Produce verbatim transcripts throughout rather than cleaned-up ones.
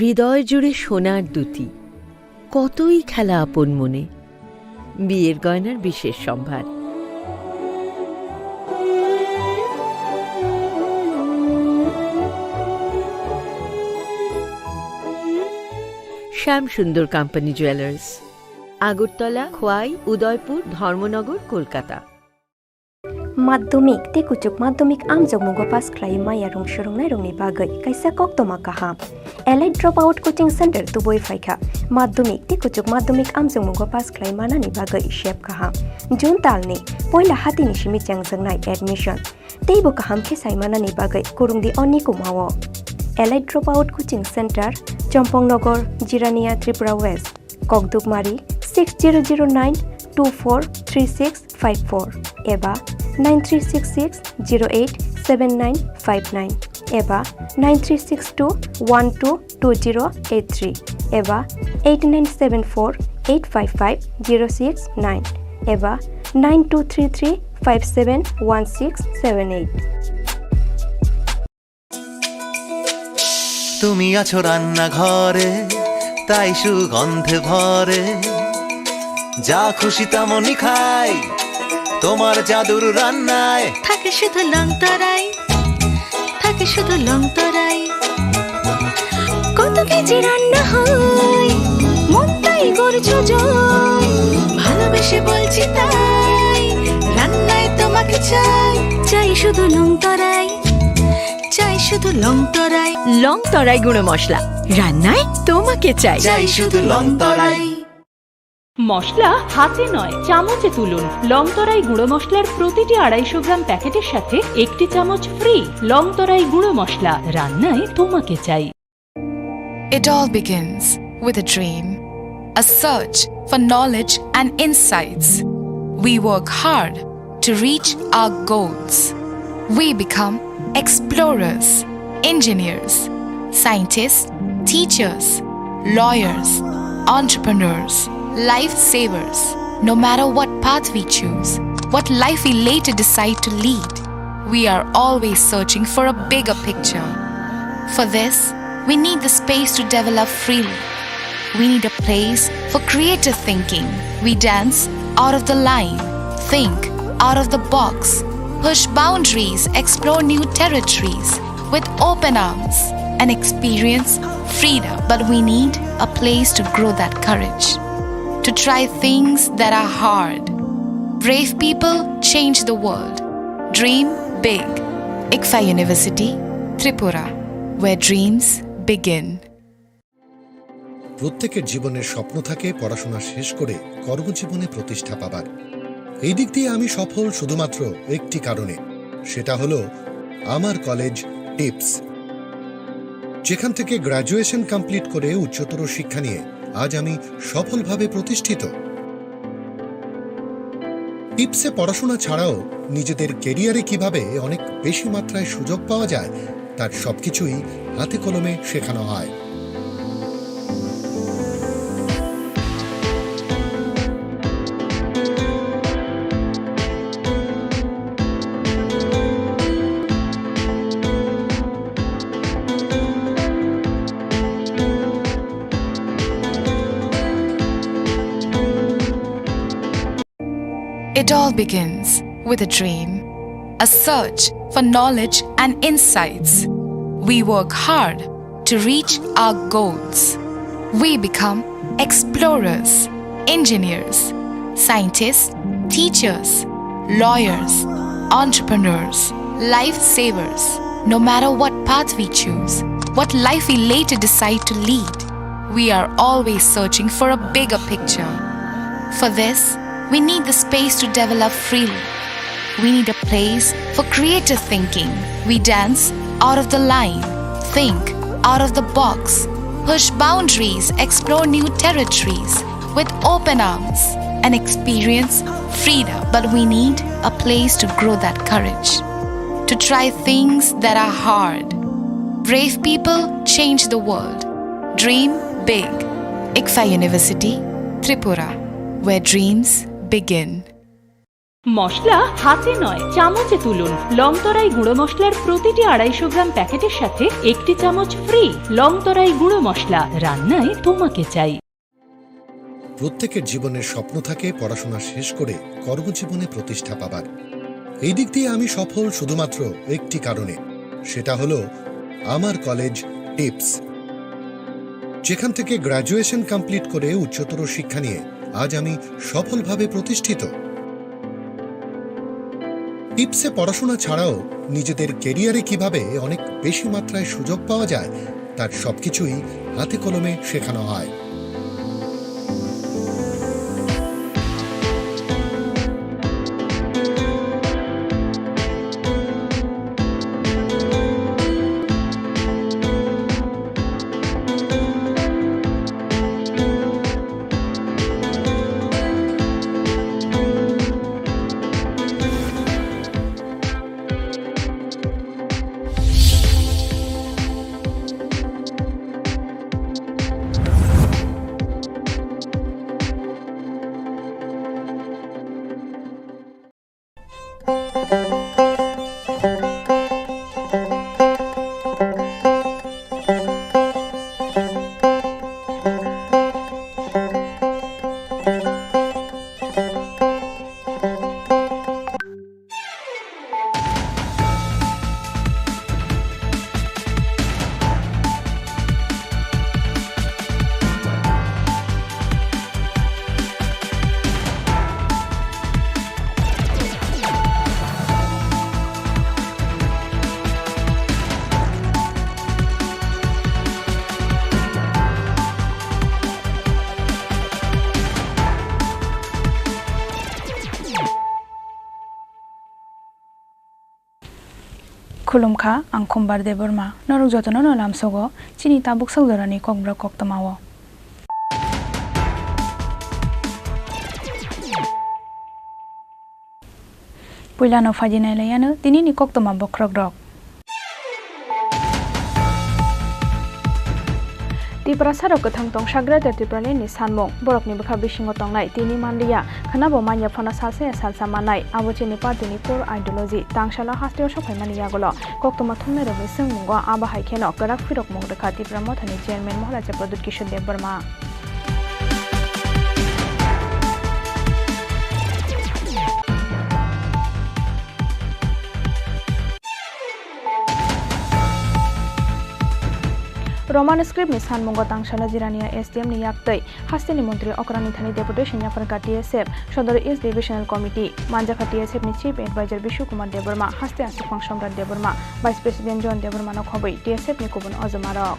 হৃদয় জুড়ে সোনার দ্যুতি, কতই খেলা আপন মনে। বিয়ের গয়নার বিশেষ সম্ভার। শ্যাম সুন্দর কোম্পানি জুয়েলার্স, আগরতলা, খোয়াই, উদয়পুর, ধর্মনগর, Kolkata. Madhyamik tei kuchuk madhyamik amjokmungo pass khlai maya rung swrwngnairokni bagwi kaisa koktwma kaham. Elite Dropout Coaching Center tubui phaikha. Madhyamik tei kuchuk madhyamik amjokmungo pass khlai manani bagwi sep kaham. June talni poila hatini simi chengjaknai admission. Teibo kaham khe sai manani bagwi kurungdi o nikumao. Elite Dropout Coaching Center, Chompong Nogor, Jirania, Tripura West. Kokdukmari six zero zero nine two four three six five four eba nine three six six zero eight seven nine five nine eba nine three six two one two two zero eight three eba eight nine seven four eight five five zero six nine eba nine two three three five seven one six seven eight. তুমি আছো রান্নাঘরে, তাই সুগন্ধে ভরে। যা খুশি তেমনই খাই, তোমার জাদুর রান্নায়। থাকে শুধু লং তরাই, থাকে শুধু লং তরাই। কত কেজি রান্না হয়, মনটাই করছো জয়। ভালোবেসে বলছি তাই, রান্নায় তোমাকে চাই। চাই শুধু লং তরাই, চাই শুধু লং তরাই। লং তরাই গুঁড়ো মশলা, রান্নায় তোমাকে চাই। চাই শুধু লং তরাই। মশলা হাতে নয়, চামচে তুলুন। লং তরাই গুঁড়ো মশলার প্রতিটি আড়াইশো গ্রাম প্যাকেটের সাথে একটি চামচ ফ্রি। লং তরাই গুঁড়ো মশলা, রান্নায় তোমাকে চাই। It all begins with a dream, a search for knowledge and insights. We work hard to reach our goals. We become explorers, engineers, scientists, teachers, lawyers, entrepreneurs, lifesavers. No matter what path we choose, what life we later decide to lead, we are always searching for a bigger picture. For this, we need the space to develop freely. We need a place for creative thinking. We dance out of the line, think out of the box, push boundaries, explore new territories with open arms and experience freedom. But we need a place to grow that courage, to try things that are hard. Brave people change the world. Dream big. ICFAI University, Tripura, where dreams begin. প্রত্যেকের জীবনের স্বপ্ন থাকে পড়াশোনা শেষ করে কর্মজীবনে প্রতিষ্ঠা পাবার। এই দিক দিয়ে আমি সফল শুধুমাত্র একটি কারণে, সেটা হলো আমার কলেজ টিপস, যেখান থেকে গ্র্যাজুয়েশন কমপ্লিট করে উচ্চতর শিক্ষা নিয়ে আজ আমি সফলভাবে প্রতিষ্ঠিত। টিপসে পড়াশোনা ছাড়াও নিজেদের ক্যারিয়ারে কিভাবে অনেক বেশি মাত্রায় সুযোগ পাওয়া যায়, তার সবকিছুই হাতে কলমে শেখানো হয়। It all begins with a dream, a search for knowledge and insights. We work hard to reach our goals. We become explorers, engineers, scientists, teachers, lawyers, entrepreneurs, lifesavers. No matter what path we choose, what life we later decide to lead, we are always searching for a bigger picture. For this, we need the space to develop freely. We need a place for creative thinking. We dance out of the line, think out of the box, push boundaries, explore new territories with open arms, and experience freedom. But we need a place to grow that courage, to try things that are hard. Brave people change the world. Dream big. ICFAI University, Tripura, where dreams begin. মশলা হাতে নয়, চামচে তুলুন। লং তরাই গুঁড়ো মশলার প্রতিটি আড়াইশো গ্রাম প্যাকেটের সাথে একটি চামচ ফ্রি। লং তরাই গুঁড়ো মশলা, রান্নায় তোমাকে চাই। প্রত্যেকের জীবনের স্বপ্ন থাকে পড়াশোনা শেষ করে কর্মজীবনে প্রতিষ্ঠা পাবার। এই দিক দিয়ে আমি সফল শুধুমাত্র একটি কারণে, সেটা হলো আমার কলেজ টিপস, যেখান থেকে গ্র্যাজুয়েশন কমপ্লিট করে উচ্চতর শিক্ষা নিয়ে আজ আমি সফলভাবে প্রতিষ্ঠিত। টিপসে পড়াশোনা ছাড়াও নিজেদের ক্যারিয়ারে কিভাবে অনেক বেশি মাত্রায় সুযোগ পাওয়া যায়, তার সবকিছুই হাতে কলমে শেখানো হয়। Khulumkha, ang Khumbar Debbarma. Norok jotono no lamsogo chini tabuk sak jorani kokborok koktwmao. Puilano phaidi nailaiyano tinini koktwma bokhorokrok. Tiprasarok kwthang tongsa Greater Tipralandni sanmung, borokni bwkha bisingo tongnai tini manliya, khwnabo manya phano salsa ya salsa mannai, abo chini partyni core ideology, tangsalo hasteo sokphaimani yagulo koktwma thumnairokni swngmungo abo hai kheno kwrak phirokmung rwkha Tipra Mothani Chairman Maharaja Pradyut Kishore Debbarma. Roman script ni sanmungo tangsalo Jirania S D M ni yaktwi hasteni montri okrani thani deputation yapharkha T S F Sodor East Divisional Committee, manjakha T S F ni Chief Advisor Bishu Kumar Debbarma, haste aswkphang Somrat Debbarma, Vice President John Debbarma no khobwi T S F ni kubun ojomarok.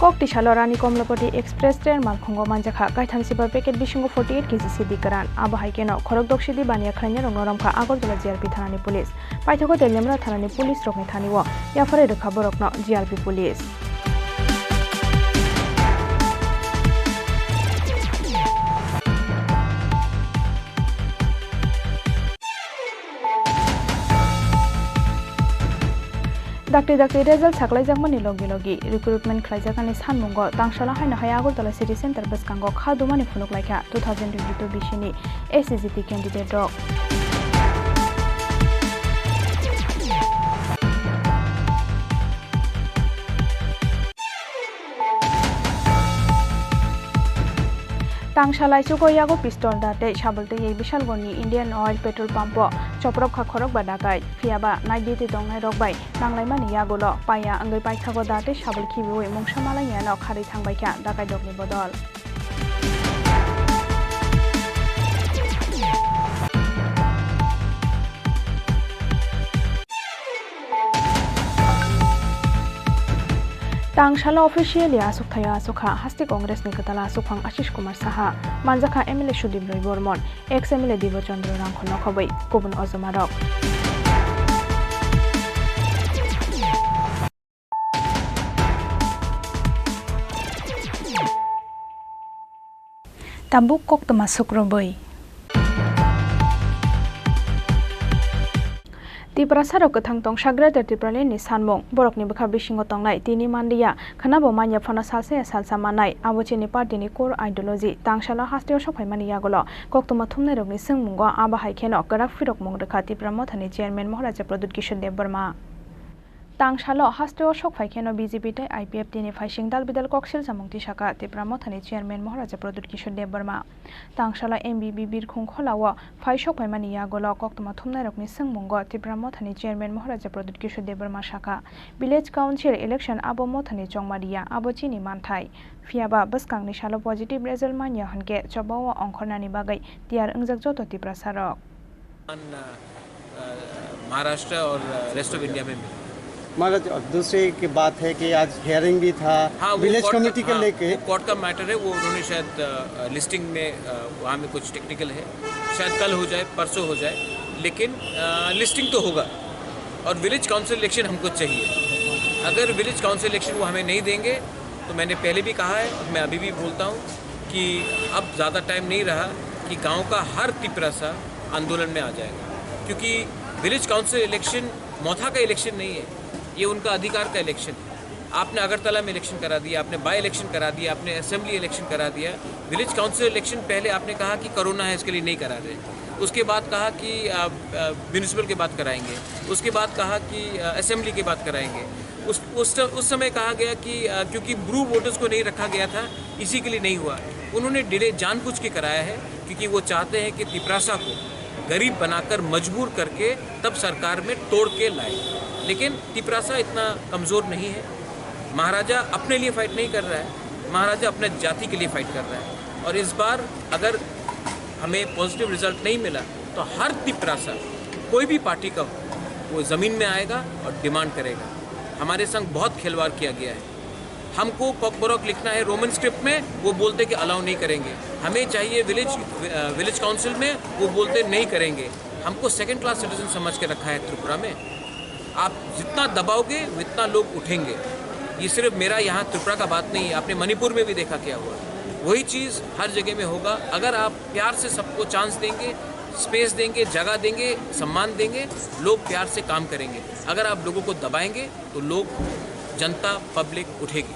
Kok tisalo Rani Komlapati Express train malkhungo manjakha kaitham sibar packet bisingo forty eight K G sidi kwran. Abo hai kheno khorok dok sidi baniya khlainai rokno romkha Agartala G R P thanani police. Paithago Teliamura thanani police rokni thani o yapharwi rwkha borokno G R P police. Dakti dakti result saklaijakmani logi logi recruitment khlaijakani sanmungo tangsala haino hai Agartala City Center bwskango kha dumani phunuk laikha two thousand twenty-two bisini S C G T candidate rok. Tangsa laichugo yago pistol da tei sabul twi Bishalgorni Indian Oil petrol pump o choprok kha khorok ba dakai. Phiya ba nai duty tongnai rok bai nanglaimani yagulo paiya wngwi paithago da tei sabul khibiwi mungsa malainiyano kharwi thangbaikha dakai dokni bodol. Tangsalo officially aswk thaio aswk kha, haste Congress ni kwtal aswk phang Ashish Kumar Saha, manjakha M L A Sudip Roy Bormon, ex M L A Dibo Chandra Rangkhol no khobwi kubun ojomarok. Tabuk koktwma sukrubwi. Tiprasarok kwthang tongsa Greater Tipraland ni sanmung, borokni bwkha bisingo tongnai tini manliya, khwnabo manya phano salsa ya salsa mannai, abo chini party ni core ideology. Tangsalo hasteo sokphaimani yagulo koktwma thumnairokni swngmungo abo hai kheno kwrak phirokmung rwkha Tipra Mothani Chairman Maharaja Pradyut Kishore Debbarma. Tangsalo hasteo sokphai kheno B J P tei I P F T ni phaising dal bidal kok silchamung tisaka Tipra Mothani Chairman Maharaja Pradyut Kishore Debbarma. Tangsalo M B B Birkhung Kholao phai sokphaimani yagulo koktwma thumnairokni swngmungo Tipra Mothani Chairman Maharaja Pradyut Kishore Debbarma sakha, Village Council election abo mothani chongmariya, abo chini manthai. Phiyaba bwskangni salo positive result manya hwnkhe chobao ongkhornani bagwi tiyar wngjak joto Tiprasarok. अ, अ, महाराष्ट्र और, अ, rest of India में भी। महाराज, और दूसरी एक बात है कि आज हियरिंग भी था हाँ, वो विलेज कोर्ट का, कमेटी के हाँ, लेके। वो कोर्ट का मैटर है, वो उन्होंने शायद, अ, अ, लिस्टिंग में, अ, वहाँ में कुछ टेक्निकल है, शायद कल हो जाए, परसों हो जाए, लेकिन, अ, लिस्टिंग तो होगा। और विलेज काउंसिल इलेक्शन हमको चाहिए। अगर विलेज काउंसिल इलेक्शन वो हमें नहीं देंगे, तो मैंने पहले भी कहा है और मैं अभी भी बोलता हूँ कि अब ज़्यादा टाइम नहीं रहा कि गांव का हर तिपरासा आंदोलन में आ जाएगा, क्योंकि विलेज काउंसिल इलेक्शन मोथा का इलेक्शन नहीं है, ये उनका अधिकार का इलेक्शन है। आपने अगरतला में इलेक्शन करा दिया, आपने बाई इलेक्शन करा दिया, आपने असेंबली इलेक्शन करा दिया। विलेज काउंसिल इलेक्शन पहले आपने कहा कि कोरोना है, इसके लिए नहीं करा रहे, उसके बाद कहा कि, अ, अ, म्युनिसिपल के बाद कराएंगे, उसके बाद कहा कि, अ, असेंबली के बाद कराएंगे। उस, उस ट-, उस समय कहा गया कि, अ, क्योंकि ब्रू वोटर्स को नहीं रखा गया था, इसी के लिए नहीं हुआ। उन्होंने डिले जानबूझ के कराया है, क्योंकि वो चाहते हैं कि तिपरासा को गरीब बनाकर, मजबूर करके तब सरकार में तोड़ के लाए। लेकिन तिपरासा इतना कमज़ोर नहीं है। महाराजा अपने लिए फाइट नहीं कर रहा है, महाराजा अपने जाति के लिए फाइट कर रहा है। और इस बार अगर हमें पॉजिटिव रिजल्ट नहीं मिला, तो हर तिपरासा, कोई भी पार्टी का हो, वो ज़मीन में आएगा और डिमांड करेगा। हमारे संग बहुत खिलवाड़ किया गया है। हमको कॉकबरॉक लिखना है रोमन स्क्रिप्ट में, वो बोलते कि अलाउ नहीं करेंगे। हमें चाहिए विलेज, अ, विलेज काउंसिल में, वो बोलते नहीं करेंगे। हमको सेकंड क्लास सिटीजन समझ के रखा है त्रिपुरा में। आप जितना दबाओगे, उतना लोग उठेंगे। ये सिर्फ मेरा यहाँ त्रिपुरा का बात नहीं है, आपने मणिपुर में भी देखा क्या हुआ। वही चीज़ हर जगह में होगा। अगर आप प्यार से सबको चांस देंगे, स्पेस देंगे, जगह देंगे, सम्मान देंगे, लोग प्यार से काम करेंगे। अगर आप लोगों को दबाएंगे, तो लोग, जनता, पब्लिक उठेगी।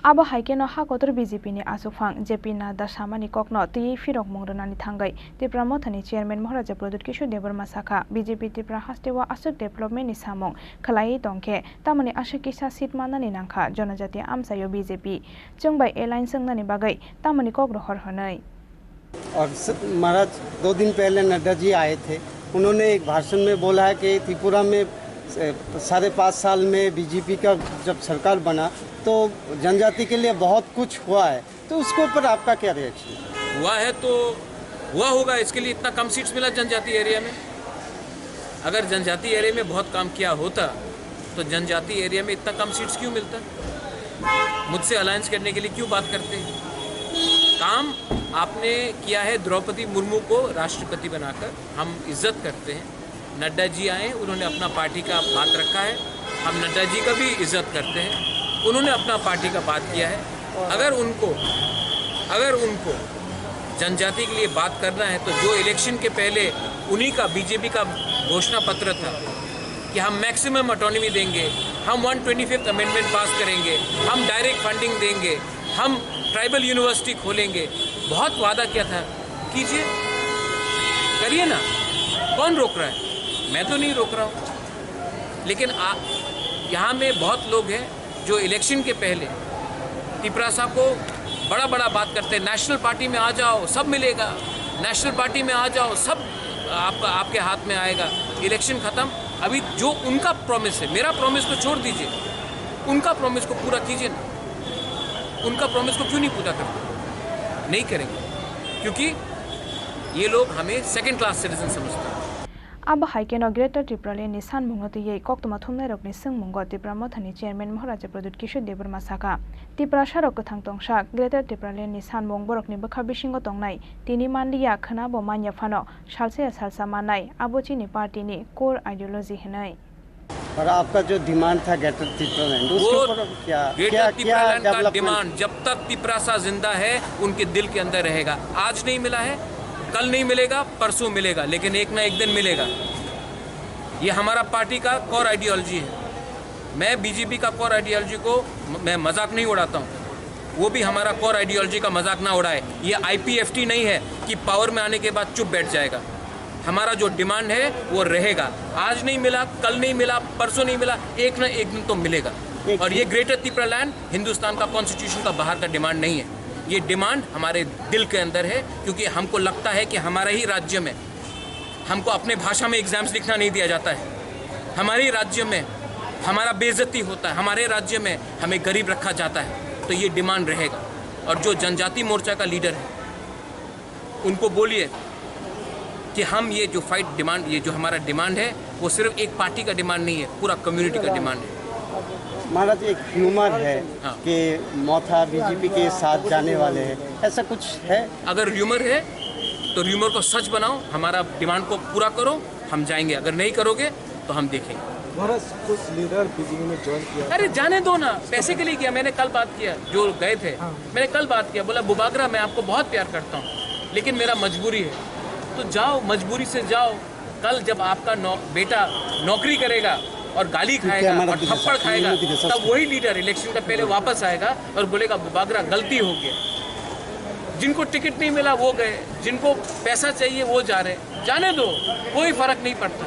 Abo hai kheno ha kotor B J P ni achukphang J P Nadda samani kokno twiwi phirokmung rwnani thangwi Tipra Mothani Chairman Maharaja Pradyut Kishore Debbarma sakha, B J P Tipra hasteo aswk development ni samung khwlaiwi tongkhe tamoni aswk kisa seat mannani nangkha, Jonojati amchaio B J P chwng bai alliance wngnani bagwi tamoni kok rohor hwnwi. और स-, महाराज, दो दिन पहले नड्डा जी आए थे, उन्होंने एक भाषण में बोला है कि त्रिपुरा में, ए, साढ़े पाँच साल में बीजेपी का जब सरकार बना, तो जनजाति के लिए बहुत कुछ हुआ है, तो उसके ऊपर आपका क्या रिएक्शन? हुआ है तो हुआ होगा, इसके लिए इतना कम सीट्स मिला जनजाति एरिया में। अगर जनजाति एरिया में बहुत काम किया होता, तो जनजाति एरिया में इतना कम सीट्स क्यों मिलता? मुझसे अलायंस करने के लिए क्यों बात करते? काम आपने किया है, द्रौपदी मुर्मू को राष्ट्रपति बनाकर हम इज्जत करते हैं। नड्डा जी आए, उन्होंने अपना पार्टी का बात रखा है, हम नड्डा जी का भी इज्जत करते हैं। उन्होंने अपना पार्टी का बात किया है। अगर उनको, अगर उनको जनजाति के लिए बात करना है, तो जो इलेक्शन के पहले उन्हीं का, बीजेपी का घोषणा पत्र था कि हम मैक्सिमम ऑटोनॉमी देंगे, हम वन ट्वेंटी फिफ्थ अमेंडमेंट पास करेंगे, हम डायरेक्ट फंडिंग देंगे, हम ट्राइबल यूनिवर्सिटी खोलेंगे, बहुत वादा किया था, कीजिए, करिए ना, कौन रोक रहा है? मैं तो नहीं रोक रहा हूँ, लेकिन आ-, यहाँ में बहुत लोग हैं जो इलेक्शन के पहले तिपरासा को बड़ा बड़ा बात करते हैं, नेशनल पार्टी में आ जाओ, सब मिलेगा, नेशनल पार्टी में आ जाओ, सब आपका, आपके हाथ में आएगा। इलेक्शन खत्म, अभी जो उनका प्रॉमिस है, मेरा प्रॉमिस को छोड़ दीजिए, उनका प्रॉमिस को पूरा कीजिए ना। उनका प्रॉमिस को क्यों नहीं पूरा करते? नहीं करेंगे, क्योंकि ये लोग हमें सेकंड क्लास सिटीजन समझते हैं। Abo hai kheno Greater Tipraland ni sanmungno twiwi koktwma thumnairokni swngmungo Tipra Mothani Chairman Maharaja Pradyut Kishore Debbarma sakha, Tiprasarok kwthang tongsa Greater Tipraland ni sanmung borokni bwkha bisingo tongnai tini manliya, khwnabo manya phano salsa ya salsa mannai, abo chini party ni core ideology hwnwi. और आपका जो डिमांड था ग्रेटर टिप्रालैंड, उसके वो ऊपर क्या, ग्रेटर क्या, क्या टिप्रालैंड का डेवलपमेंट? डिमांड जब तक तिपरासा जिंदा है, उनके दिल के अंदर रहेगा। आज नहीं मिला है, कल नहीं मिलेगा, परसों मिलेगा, लेकिन एक ना एक दिन मिलेगा। ये हमारा पार्टी का कोर आइडियोलॉजी है। मैं बीजेपी का कोर आइडियोलॉजी को म-, मैं मजाक नहीं उड़ाता हूँ। वो भी हमारा कोर आइडियोलॉजी का मजाक ना उड़ाए। ये आईपीएफटी नहीं है कि पावर में आने के बाद चुप बैठ जाएगा। हमारा जो डिमांड है वो रहेगा। आज नहीं मिला, कल नहीं मिला, परसों नहीं मिला, एक ना एक दिन तो मिलेगा। और ये ग्रेटर तिपरा लैंड हिंदुस्तान का कॉन्स्टिट्यूशन का बाहर का डिमांड नहीं है। ये डिमांड हमारे दिल के अंदर है, क्योंकि हमको लगता है कि हमारा ही राज्य में हमको अपने भाषा में एग्जाम्स लिखना नहीं दिया जाता है। हमारे राज्य में हमारा बेइज्जती होता है, हमारे राज्य में हमें गरीब रखा जाता है। तो ये डिमांड रहेगा। और जो जनजाति मोर्चा का लीडर है, उनको बोलिए कि हम ये जो फाइट डिमांड, ये जो हमारा डिमांड है, वो सिर्फ एक पार्टी का डिमांड नहीं है, पूरा कम्युनिटी का डिमांड है। महाराज, एक र्यूमर है हाँ। कि मोथा बीजेपी के साथ जाने वाले हैं, ऐसा कुछ है? अगर र्यूमर है तो र्यूमर को सच बनाओ, हमारा डिमांड को पूरा करो, हम जाएंगे। अगर नहीं करोगे तो हम देखेंगे। महाराज, कुछ लीडर बीजेपी में ज्वाइन किया अरे था। जाने दो ना, पैसे के लिए किया। मैंने कल बात किया, जो गए थे, हाँ। मैंने कल बात किया, बोला, "बुबागरा, मैं आपको बहुत प्यार करता हूँ, लेकिन मेरा मजबूरी है।" तो जाओ, मजबूरी से जाओ। कल जब आपका नौ-, बेटा नौकरी करेगा और गाली खाएगा और थप्पड़ खाएगा, तब वही लीडर इलेक्शन का पहले वापस आएगा और बोलेगा, "बुबागरा, गलती हो गया।" जिनको टिकट नहीं मिला, वो गए, जिनको पैसा चाहिए, वो जा रहे। जाने दो, कोई फर्क नहीं पड़ता।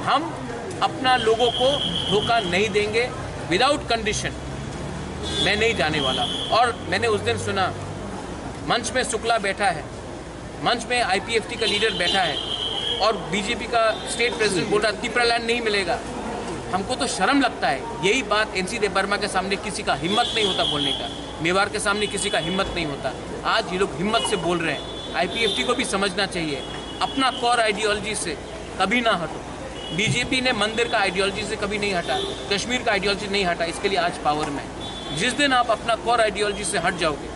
हम अपना लोगों को धोखा नहीं देंगे, विदाउट कंडीशन। मैं नहीं जाने वाला। और मैंने उस दिन सुना, मंच में शुक्ला बैठा है, मंच में आईपीएफटी का लीडर बैठा है और बीजेपी का स्टेट प्रेसिडेंट बोल रहा है, "तिपरा लैंड नहीं मिलेगा।" हमको तो शर्म लगता है। यही बात एनसी देव वर्मा के सामने किसी का हिम्मत नहीं होता बोलने का, मेवाड़ के सामने किसी का हिम्मत नहीं होता। आज ये लोग हिम्मत से बोल रहे हैं। आईपीएफटी को भी समझना चाहिए, अपना कोर आइडियोलॉजी से कभी ना हटो। बीजेपी ने मंदिर का आइडियोलॉजी से कभी नहीं हटा, कश्मीर का आइडियोलॉजी नहीं हटा, इसके लिए आज पावर में है। जिस दिन आप अपना कोर आइडियोलॉजी से हट जाओगे,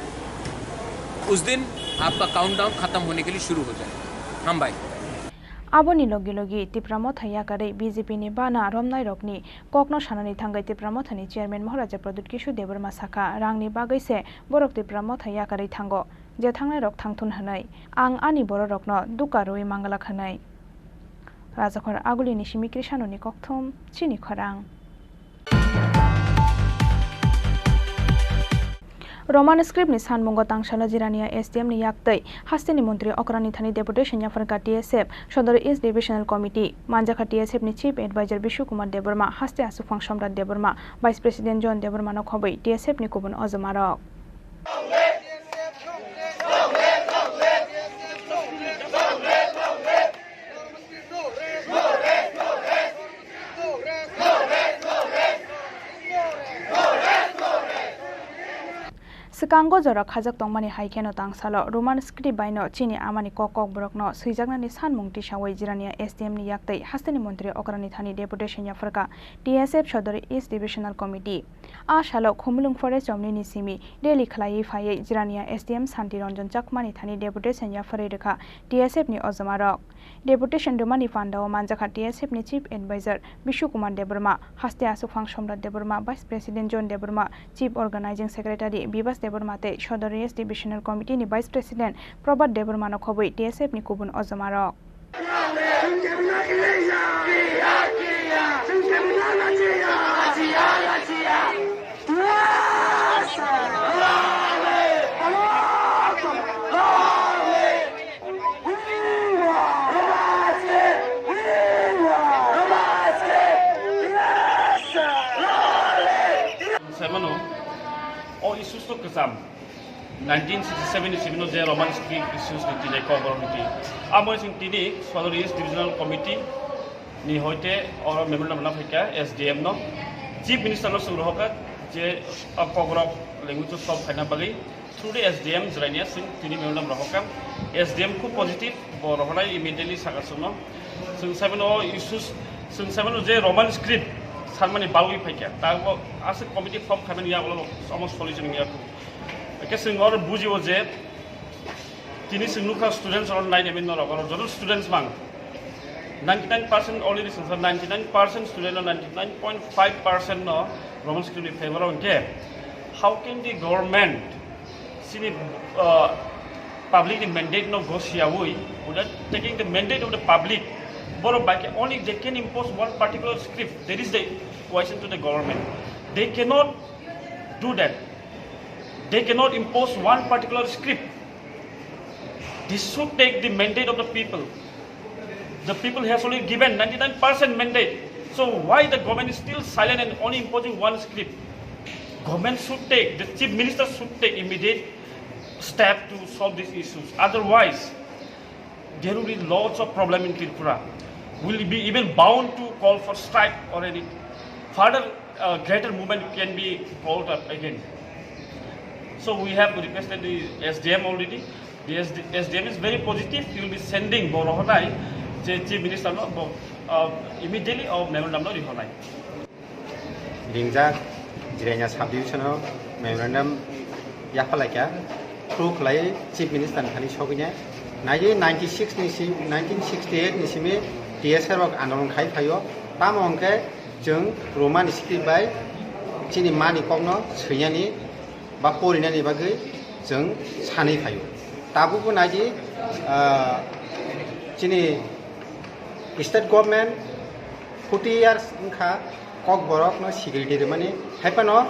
उस दिन आपका काउंटडाउन खत्म होने के लिए शुरू हो जाएगा। हम भाई। Aboni logi logi Tipra Motha yakarwi B J P ni bana romnairokni kokno sanani thangwi Tipra Mothani chairman Maharaja Pradyut Kishore Debbarma sakha, rangni bagwi se borok Tipra Motha yakarwi thango, je thangnairok thangthun hwnwi, ang ani bororokno dukha rwui manglak hwnwi. Rajakhor Agulini simi Krishanoni kokthum, chini khorang. Roman script ni sanmungo tangsalo Jirania S D M ni yaktwi hasteni montri okrani thani deputation yapharkha T S F Sodor East Divisional Committee, manjakha T S F ni Chief Advisor Bishu Kumar Debbarma, haste aswkphang Somrat Debbarma, Vice President John Debbarma no khobwi T S F ni kubun ojomarok. Swkango jora khajak tongmani hai kheno tangsalo Roman script bai no chini amani kok kokborok no swijaknani sanmung tisawi Jirania S D M ni yaktwi hasteni montri okrani thani deputation yapharkha T S F Sodor East Divisional Committee. A salo Khumulwng Forest Chomni ni simi rally khlaiwi phaiwi Jirania S D M Santi Ranjan Chakmani thani deputation yapharwi rwkha T S F ni ojomarok. Deputation rwmani pandao manjakha T S F ni Chief Advisor Bishu Kumar Debbarma, haste aswkphang Somrat Debbarma, Vice President John Debbarma, Chief Organizing Secretary Bibas Debbarma tei Sodor East Divisional Committee ni Vice President Prabhat Debbarma no khobwi T S F ni kubun ojomarok. Saimano, o issues to kwcham. Nineteen sixty-seven ni simi no je Roman script issues ni tini kok borok ni twi. Amo chwng tini Sodor East Divisional Committee ni hoite oro memorandum rwna phaikha S D M no. Chief Minister no chwng rohorkha je o kok borok language o solve khaina bagwi through the S D M Jirania chwng tini memorandum rohorkha. S D M khub positive, bo rohornai immediately saka chwngno. Chwng saimano o issues, chwng saimano je Roman script sanmani balwi phaikha. Ta bo aswk committee form khaimani yagulo omo solution wngya. Hwnkhe chwng oro bujio je tini chwng nukha students oro nine M N norok oro joto students mang ninety nine percent already chwngsa ninety nine percent student no ninety nine point five percent no Roman script ni favor o hwnkhe how can the government chini, uh, public ni mandate no gosiyawi without taking the mandate of the public Borok bai khe only they can impose one particular script. That is the question to the government. They cannot do that. They cannot impose one particular script. This should take the mandate of the people. The people has already given ninety-nine percent mandate. So why the government is still silent and only imposing one script? Government should take, the chief minister should take immediate step to solve these issues. Otherwise, there will be lots of problem in Tripura. We'll be even bound to call for strike or any further, uh, greater movement can be called up again. So we have requested the S D M already. The S D, S D M is very positive. He will be sending bo rohornai je chief minister no bo, uh, immediately o memorandum no rihornai. Ringjak Jirania subdivision o memorandum yapha laikha, through khlai chief minister ni thani sogwini. Nai di ninety six ni si, nineteen sixty eight ni simi T S F rok andolon khai phaio. Tamo hwnkhe chwng Roman script bai chini mani kokno swinani ba porinani bagwi chwng sanwi phaio. Tabukbo nai di, ah, chini state government forty years wngkha Kokborokno security rwmani, hai phano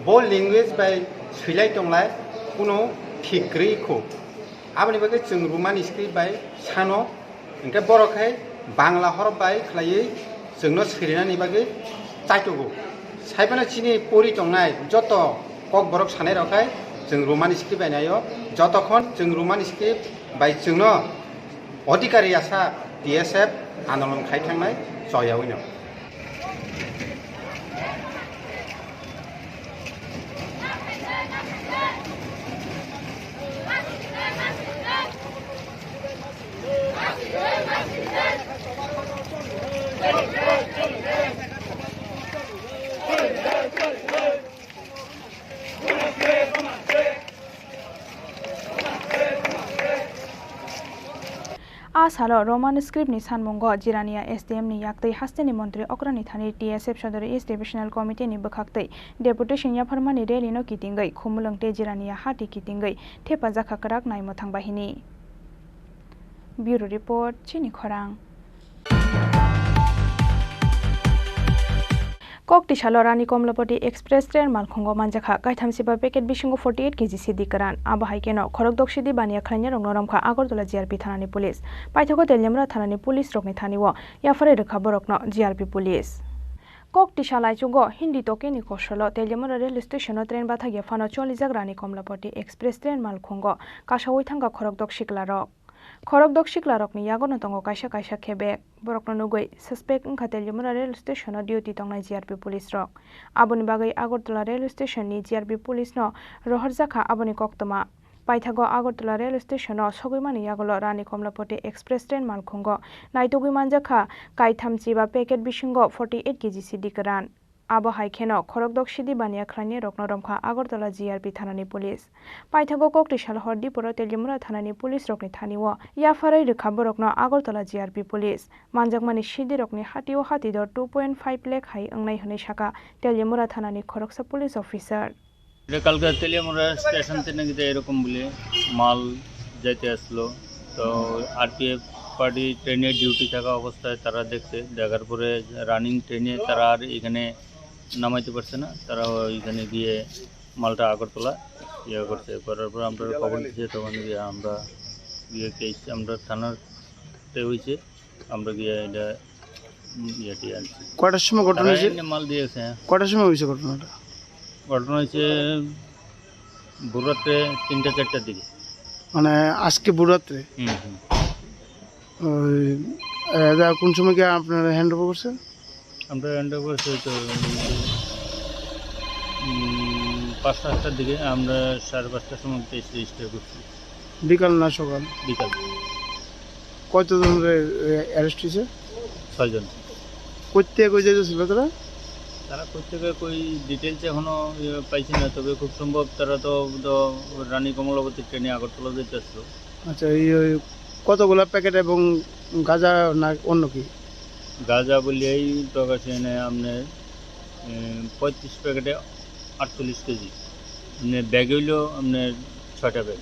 bo language bai swilai tonglai kunu thik kwrwi kho. Aboni bagwi chwng Roman script bai sano, hwnkhe borok hai Bangla horop bai khlaiwi chwngno swirinani bagwi chaitogo. Sai phano chini pori tongnai joto Kokborok sanai rok hai chwng Roman script bai naio, jotokhon chwng Roman script bai chwngno Odhikari asa T S F andolon khai thangnai choyawi no. A salo Roman script ni sanmungo Jirania S D M ni yaktwi hasteni montri okrani thani T S F Sodor East Divisional Committee ni bwkhaktwi deputation yapharmani rally no kitingwi Khumulwng tei Jirania hati kitingwi thepajakha kwrak naimwthang bahini. Bureau Report, Chini Khorang. Kokti salo Rani Komlapati Express train malkhungo manjakha, kaitham siba packet bisingo forty eight K G sidi kwran. Abo hai kheno khorokdok sidi baniya khlainai rokno romkha Agartala G R P thanani police. Paithago Teliamura thanani police rokni thani o yapharwi rwkha borokno G R P police. Kokti sal aichugo Hindi tokeni kosolo Teliamura rail station o train bathakya phano cholijak Rani Komlapati Express train malkhungo kasawi thangkha khorokdok siklarok. Khorokdok siklarokni yagono tongo kaisa kaisa khe bag. Borokno nugwi suspect wngkha Teliamura rail station-o duty tongnai G R P police rok. Aboni bagwi Agartala rail station-ni G R P police-no rohorjakha aboni koktwma. Paithago Agartala rail station-o sogwimani yagulo Rani Komlapati Express train malkhungo naitugwi manjakha kaitham chiba packet bisingo forty eight K G sidi kwran. Abo hai kheno khorokdok sidi baniya khlainai rokno romkha Agartala G R P thanani police. Paithago Kokti sal hor diporo Teliamura thanani police rokni thani o yapharwi rwkha borokno Agartala G R P police. Manjakmani sidi rokni hati o hati dor two point five lakh hai wngnai hwnwi sakha Teliamura thanani khoroksa police officer. এটা কালকে তেলিয়ামুড়া স্টেশন থেকে কিন্তু এরকম বলে মাল যাইতে আসলো। তো আরপিএফ পার্টি ট্রেনে ডিউটি থাকা অবস্থায় তারা দেখছে, দেখার পরে রানিং ট্রেনে তারা আর এখানে নামাইতে পারছে না। তারা ওইখানে গিয়ে মালটা আগরতলা ইয়ে করছে, করার পর আমরা খবর দিচ্ছে, তখন গিয়ে আমরা গিয়ে কেস আমরা থানাতে হয়েছে, আমরা গিয়ে এটা, উম, ইয়ে টিয়ে আনছি। কয়টার সময় ঘটনা তারা হয়েছে? এমনি মাল দিয়েছে। কয়টার সময় হয়েছে ঘটনাটা? ঘটনা হয়েছে ভোররাত্রে তিনটা চারটার দিকে। মানে আজকে ভোররাত্রে? হুম, হুম। ওই, এ, এরা কোন সময় গিয়ে আপনারা হ্যান্ড ওভার করছেন? আমরা হ্যান্ড ওভার করছি তো, উম, পাঁচটা আটটার দিকে, আমরা সাড়ে পাঁচটার সময় কেস রেজিস্টার করছি। বিকাল না সকাল? বিকাল। কতজন অ্যারেস্ট হয়েছে? ছয়জন। কোথেকে কই যাইতেছিল তারা? তারা কোথেকে কই ডিটেলস এখনো, ইয়ে, পাইছি না, তবে খুব সম্ভব তারা তো, তো রানী কমলাবতী ট্রেনে আগরতলা যাইতে আসলো। আচ্ছা, এই ওই কতগুলা প্যাকেট এবং গাঁজা না অন্য কি? গাঁজা বলি এই তো আছে এনে আপনার, এ, পঁয়ত্রিশ প্যাকেটে আটচল্লিশ কেজি। এমনি ব্যাগ হইলো আপনার ছয়টা bag.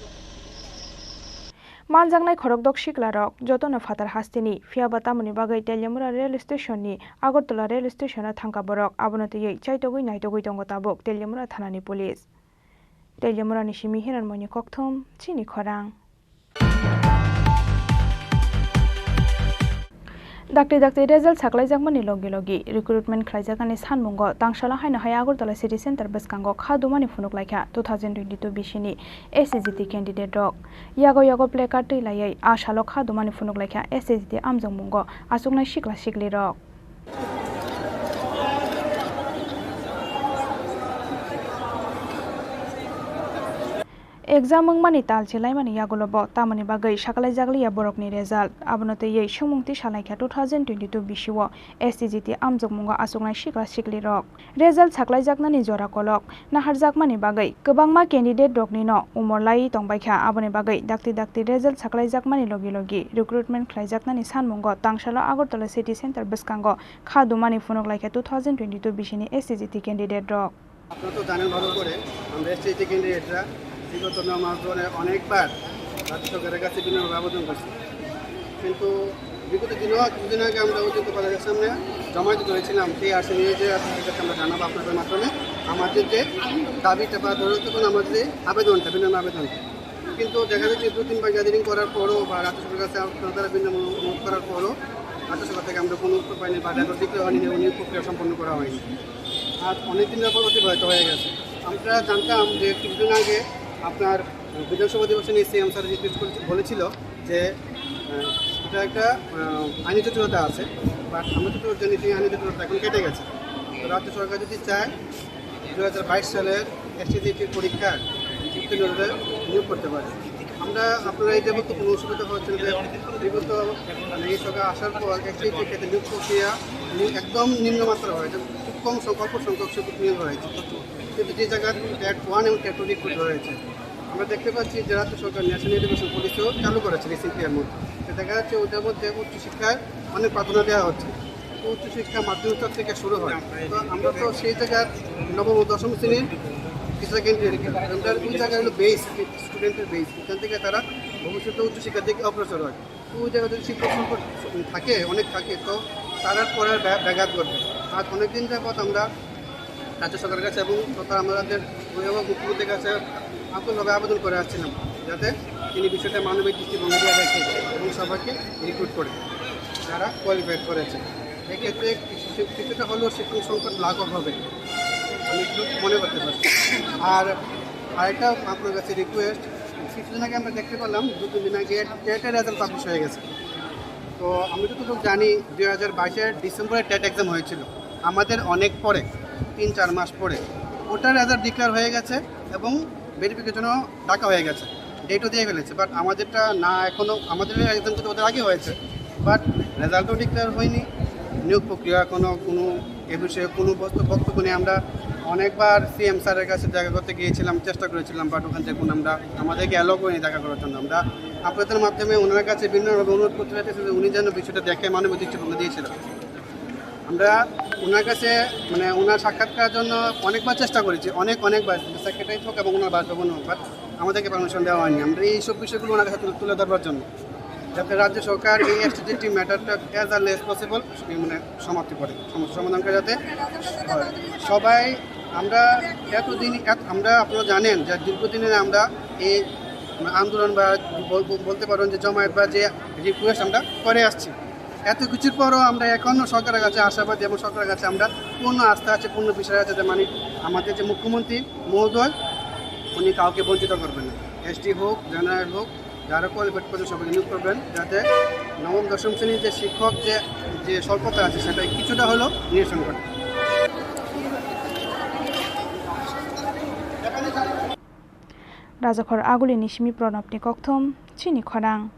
Manjaknai khorokdok siklarok jotono phatar hasteni, phiyaba tamoni bagwi Teliamura rail station ni Agartala rail station o thangkha borok, abono twiwi chaitogwi naitogwi tongo tabuk Teliamura thanani police. Teliamura ni simi Hiranmoyni Kokthum, chini khorang. Dakti dakti result saklaijakmani logi logi recruitment khlaijaknani sanmungo tangsalo haino hai Agartala city center bwskango kha dumani phunuk laikha two thousand twenty-two bisini S C G T candidate rok. Yago yago placard twi laiwi a salo kha dumani phunuk laikha S C G T amjokmungo achuknai sikla sikli rok. Exam wngmani tal chilaimani yagulo bo tamoni bagwi sakalaijak liya borokni result. Abono twiwi swngmung tisa laikha two thousand twenty-two bisio S C G T amjokmungo achuknai sikla sikli rok. Result saklaijaknani jora kolok naharjakmani bagwi kwbangma candidate roknino umor laiwi tongbaikha. Aboni bagwi dakti dakti result saklaijakmani logi logi recruitment khlaijaknani sanmungo tangsalo Agartala city center bwskango kha dumani phunuk laikha two thousand twenty-two bisini S C G T candidate rok. আপনারা তো জানেন ভালো করে, আমরা SC ST ক্যান্ডিডেটরা বিগত ন মাস ধরে অনেকবার রাজ্য সরকারের কাছে বিভিন্নভাবে আবেদন করছি, কিন্তু বিগত দিনেও কিছুদিন আগে আমরা ওই যে গোপালগঞ্জের সামনে জমায়েত করেছিলাম, সেই আশা নিয়ে যে আপনাদের কাছে আমরা জানাবো আপনাদের মাধ্যমে আমাদের যে দাবিটা বা ধরো তখন আমাদের যে আবেদনটা, বিভিন্ন আবেদনটা। কিন্তু দেখা যাচ্ছে দু তিনবার গ্যাদারিং করার পরও বা রাজ্য সরকারের কাছে আপনারা বিভিন্ন অনুরোধ করার পরও রাজ্য সরকার থেকে আমরা কোনো উত্তর পাইনি বা রেকর্ড দিতে হয়নি, নিয়োগ প্রক্রিয়া সম্পন্ন করা হয়নি। আজ অনেক দিন যাবত অতিবাহিত হয়ে গেছে। আমরা জানতাম যে কিছুদিন আগে আপনার বিধানসভা অধিবেশনে সিএম স্যার রিকোয়েস্ট করেছিল, বলেছিল যে, আহ, এটা একটা, আহ, আইনি জটিলতা আছে, বাট আমরা তো জানি সেই আইনি জটিলতা এখন কেটে গেছে। তো রাজ্য সরকার যদি চায়, দুই হাজার বাইশ সালের এসটিজিটির পরীক্ষায় উত্তীর্ণ হলে নিয়োগ করতে পারে। আমরা, আপনারা এই যাবত কোনো অসুবিধা হচ্ছে না যে বিগত, মানে, এই সরকার আসার পর এসটিজিটির ক্ষেত্রে নিয়োগ প্রক্রিয়া নিয়োগ একদম নিম্ন মাত্রা হয়েছে, খুব কম সংখ্যক, অল্প সংখ্যক শিক্ষক নিয়োগ হয়েছে। কিন্তু যে জায়গায় ট্যাট ওয়ান এবং ট্যাট টু রিক্রুট হয়েছে, আমরা দেখতে পাচ্ছি যে রাজ্য সরকার ন্যাশনাল এডুকেশন পলিসিও চালু করেছে রিসেন্টলি এর মধ্যে। তো দেখা যাচ্ছে ওটার মধ্যে উচ্চশিক্ষায় অনেক প্রাধান্য দেওয়া হচ্ছে। তো উচ্চশিক্ষা মাধ্যমিক স্তর থেকে শুরু হয়। তো আমরা তো সেই জায়গার নবম ও দশম শ্রেণীর টিচার ক্যান্ডিডেট, আমরা ওই জায়গায় হলো বেস, স্টুডেন্টের বেস, এখান থেকে তারা ভবিষ্যতে উচ্চশিক্ষার দিকে অগ্রসর হয়। তো ওই জায়গায় যদি শিক্ষক সংকট থাকে, অনেক থাকে, তো তারা পড়ার ব্য-, ব্যাঘাত ঘটবে। আজ অনেকদিন যাবৎ আমরা রাজ্য সরকারের কাছে এবং তথা আমাদের অভিভাবক মুখ্যমন্ত্রীর কাছে আকুলভাবে আবেদন করে আসছিলাম, যাতে তিনি বিষয়টা মানবিক দৃষ্টিভঙ্গি দিয়ে দেখে এবং সবাইকে রিক্রুট করে, যারা কোয়ালিফাইড করেছে। এক্ষেত্রে কিছু, কিছুটা হলেও শিক্ষক সংকট লাঘব হবে, আমি একটু মনে করতে পারি। আর আরেকটা আপনার কাছে রিকোয়েস্ট, কিছুদিন আগে আমরা দেখতে পেলাম, দু তিন দিন আগে টেটের রেজাল্ট পাবলিশ হয়ে গেছে। তো আমি যতটুকু জানি, দুই হাজার বাইশের ডিসেম্বরে টেট এক্সাম হয়েছিল, আমাদের অনেক পরে, তিন চার মাস পরে ওটার রেজাল্ট ডিক্লেয়ার হয়ে গেছে এবং ভেরিফিকেশনও ডাকা হয়ে গেছে, ডেটও দিয়ে ফেলেছে। বাট আমাদেরটা না, এখনও আমাদের এক্সাম কিন্তু ওদের আগে হয়েছে, বাট রেজাল্টও ডিক্লেয়ার হয়নি, নিয়োগ প্রক্রিয়া এখনও কোনো এ বিষয়ে কোনো বক্ত-, বক্তব্য নেই। আমরা অনেকবার সিএম স্যারের কাছে দেখা করতে গিয়েছিলাম, চেষ্টা করেছিলাম, বাট ওখান থেকে কোনো আমরা, আমাদেরকে অ্যালাউ করেনি দেখা করার জন্য। আমরা আপনাদের মাধ্যমে ওনার কাছে বিভিন্নভাবে অনুরোধ করতে চাইতেছি যে উনি যেন বিষয়টা দেখে মানবিক দৃষ্টিভঙ্গি দিয়েছিলেন। আমরা ওনার কাছে, মানে, ওনার সাক্ষাৎ করার জন্য অনেকবার চেষ্টা করেছি, অনেক, অনেকবার, সেক্রেটারি হোক এবং ওনার বাসভবন হোক, বাট আমাদেরকে পারমিশন দেওয়া হয়নি। আমরা এইসব বিষয়গুলো ওনার কাছে তুলে, তুলে ধরবার জন্য, যাতে রাজ্য সরকার এই এসটিজিটি ম্যাটারটা অ্যাজ আর্লি অ্যাজ পসিবল, মানে, সমাপ্তি করে, সমস্যা সমাধান করে যাতে হয়। সবাই আমরা এতদিন, এত, আমরা, আপনারা জানেন যে দীর্ঘদিনের আমরা এই আন্দোলন বা বল-, বল-, বলতে পারেন যে জমায়েত বা যে রিকোয়েস্ট আমরা করে আসছি। এত কিছুর পরও আমরা এখনও সরকারের কাছে আশাবাদী এবং সরকারের কাছে আমরা পূর্ণ আস্থা আছে, পূর্ণ বিশ্বাস আছে যে, মানে, আমাদের যে মুখ্যমন্ত্রী মহোদয়, উনি কাউকে বঞ্চিত করবেন না। এসটি হোক, জেনারেল হোক, যারা কোয়ালিফাইড করছে সবাইকে নিয়োগ করবেন, যাতে নবম দশম শ্রেণীর যে শিক্ষক যে, যে স্বল্পতা আছে সেটা কিছুটা হলেও নিরসন করে। Rajakhor Aguli ni simi Pranab ni kokthum chini khorang.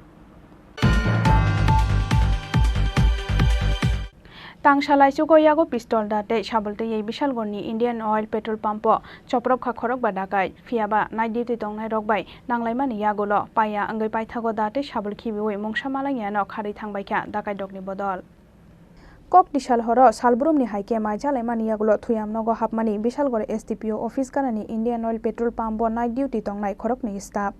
Tangsa laichugo yago pistol da tei sabul twiwi Bishalgor ni Indian Oil petrol pump o chopropkha khorokba dakai. Phiyaba naidi twi tongnai rok bai nanglaimani yagulo paiya wngwi paithago da tei sabul khibiwi mungsa malangya no kharwi thangbaikha dakai rokni bodol. Kok tisal horo salbrumni hai khe mai chalaimani yagulo Thuyam nogo hapmani Bisalgor S D P O office ganani Indian Oil petrol pump o night duty tongnai khoroknwi staff.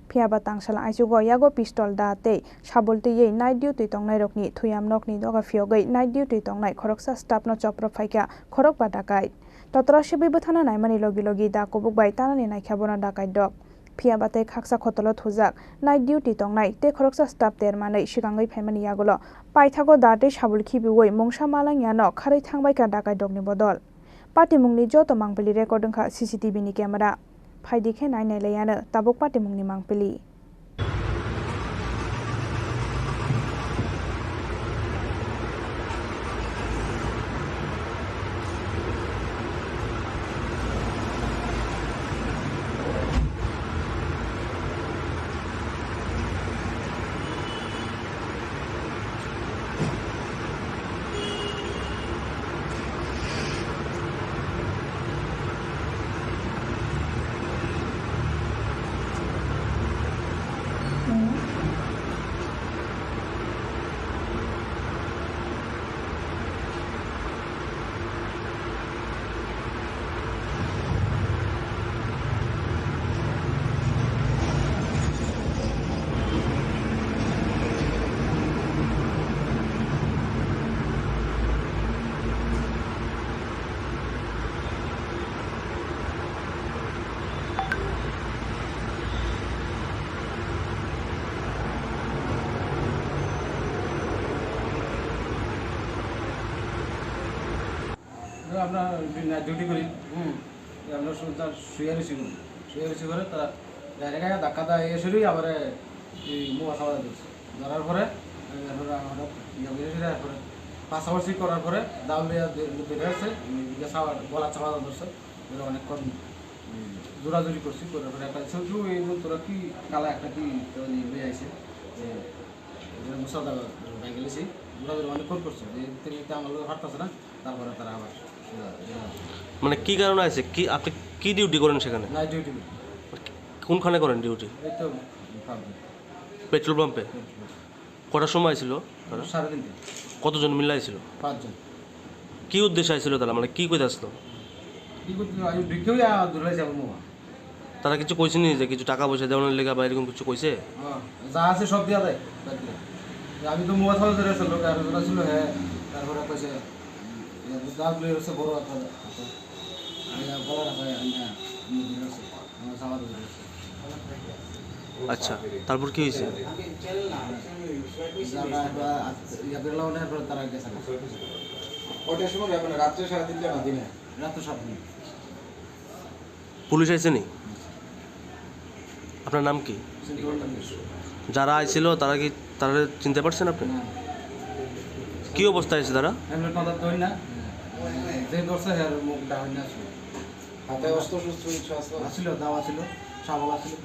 Phiyaba tangsal aichugo yago pistol da tei sabul twiwi night duty tongnairokni Thuyam nokni doga phiyogwi night duty tongnai khoroksa staff no chopro phaikha khorokba dakai. Totra sibwi bwthana naimani logi logi da kubuk bai tanani naikha bono dakai dok. Phiyaba tei khaksa khotolo thujak night duty tongnai tei khoroksa staff ter manwi swkangwi phaimani yagulo paithago da tei sabul khibiwi mungsa malangyano kharwi thangbaikha dakai dokni bodol. Patimungni joto mangpili record wngkha C C T V ni camera. Phaidi khe nai nailaiyano tabuk patimungni mangpili. আমরা night duty করি। হুম। আমরা শুয়ে রয়েছি, শুয়ে রয়েছি করে তারা ডাইরেক্ট আয়া ধাক্কা দেয়, এসে আবার এই মোয়া খাওয়া ধরছে। ধরার পরে, এরপরে হঠাৎ ইয়ে করে, এরপরে পাশাপাশি করার পরে দাউলিয়া বেড়ে আছে, এদিকে চাওয়া, গলা চাওয়া ধরছে। এরা অনেকক্ষণ, উম, জোরাজুরি করছি, করার পরে একটা ছোট এই বলতো কি কালা একটা কি লই আইছে, যে মুসাদা বাইক গেলেছি, জোরাজুরি অনেকক্ষণ করছে, যে তিনি আমার লোক হাঁটতেছে না। তারপরে তারা আবার সোজা, সোজা। মানে কি কারণে আছে? কি, আপনি কি ডিউটি করেন সেখানে? নাইট ডিউটি করি। কোনখানে করেন ডিউটি? এই তো পাম্পে। পেট্রোল পাম্পে? পেট্রোল পাম্পে। কটার সময় ছিল তারা? সাড়ে তিনটে। কতজন মিলে আইছিল? পাঁচজন। কি উদ্দেশ্যে আইছিল তারা? মানে কি কইতে আসলো? কি করতে? আমি ঢুকেও দূরে যাবো মামা। তারা কিছু কইছে নি যে কিছু টাকা পয়সা দেওয়ানোর লেগে বা এরকম কিছু কইছে? হ্যাঁ, যা আছে সব দিয়া দেয়, বাদ দিয়া। আমি তো মোয়া থাও ধরে আসলো, আর ওরা ছিল, হ্যাঁ, তারপরে কইছে, উম, ইয়া, দাঁত লই রয়েছে বড় একটা, একটা। আমি আর গলা রাখা, আমি আর, আমি ধরে আসছি, আমার সামার ধরে আসছি। আচ্ছা, তারপর কি হয়েছে? যারা, যারা, ইয়া, বেরোলা ওনার পরে তারা গেছে না। কয়টার সময় যাবেন? রাত্রে সাড়ে তিনটা না দিনে? রাত্রে সাড়ে তিনটা। পুলিশ আইছে নি? আপনার নাম কি? যারা আইছিল তারা কি, তারা চিনতে পারছেন আপনি? না। কি অবস্থায় আছে তারা? হেলমেট মাথাত ধরি না। যে ধরছে, হের মুখ ডাউন না ছিল। হাতে অস্ত্র শস্ত্র কিছু আছে? আছিল, দাও আছিল, শাবল আছিল।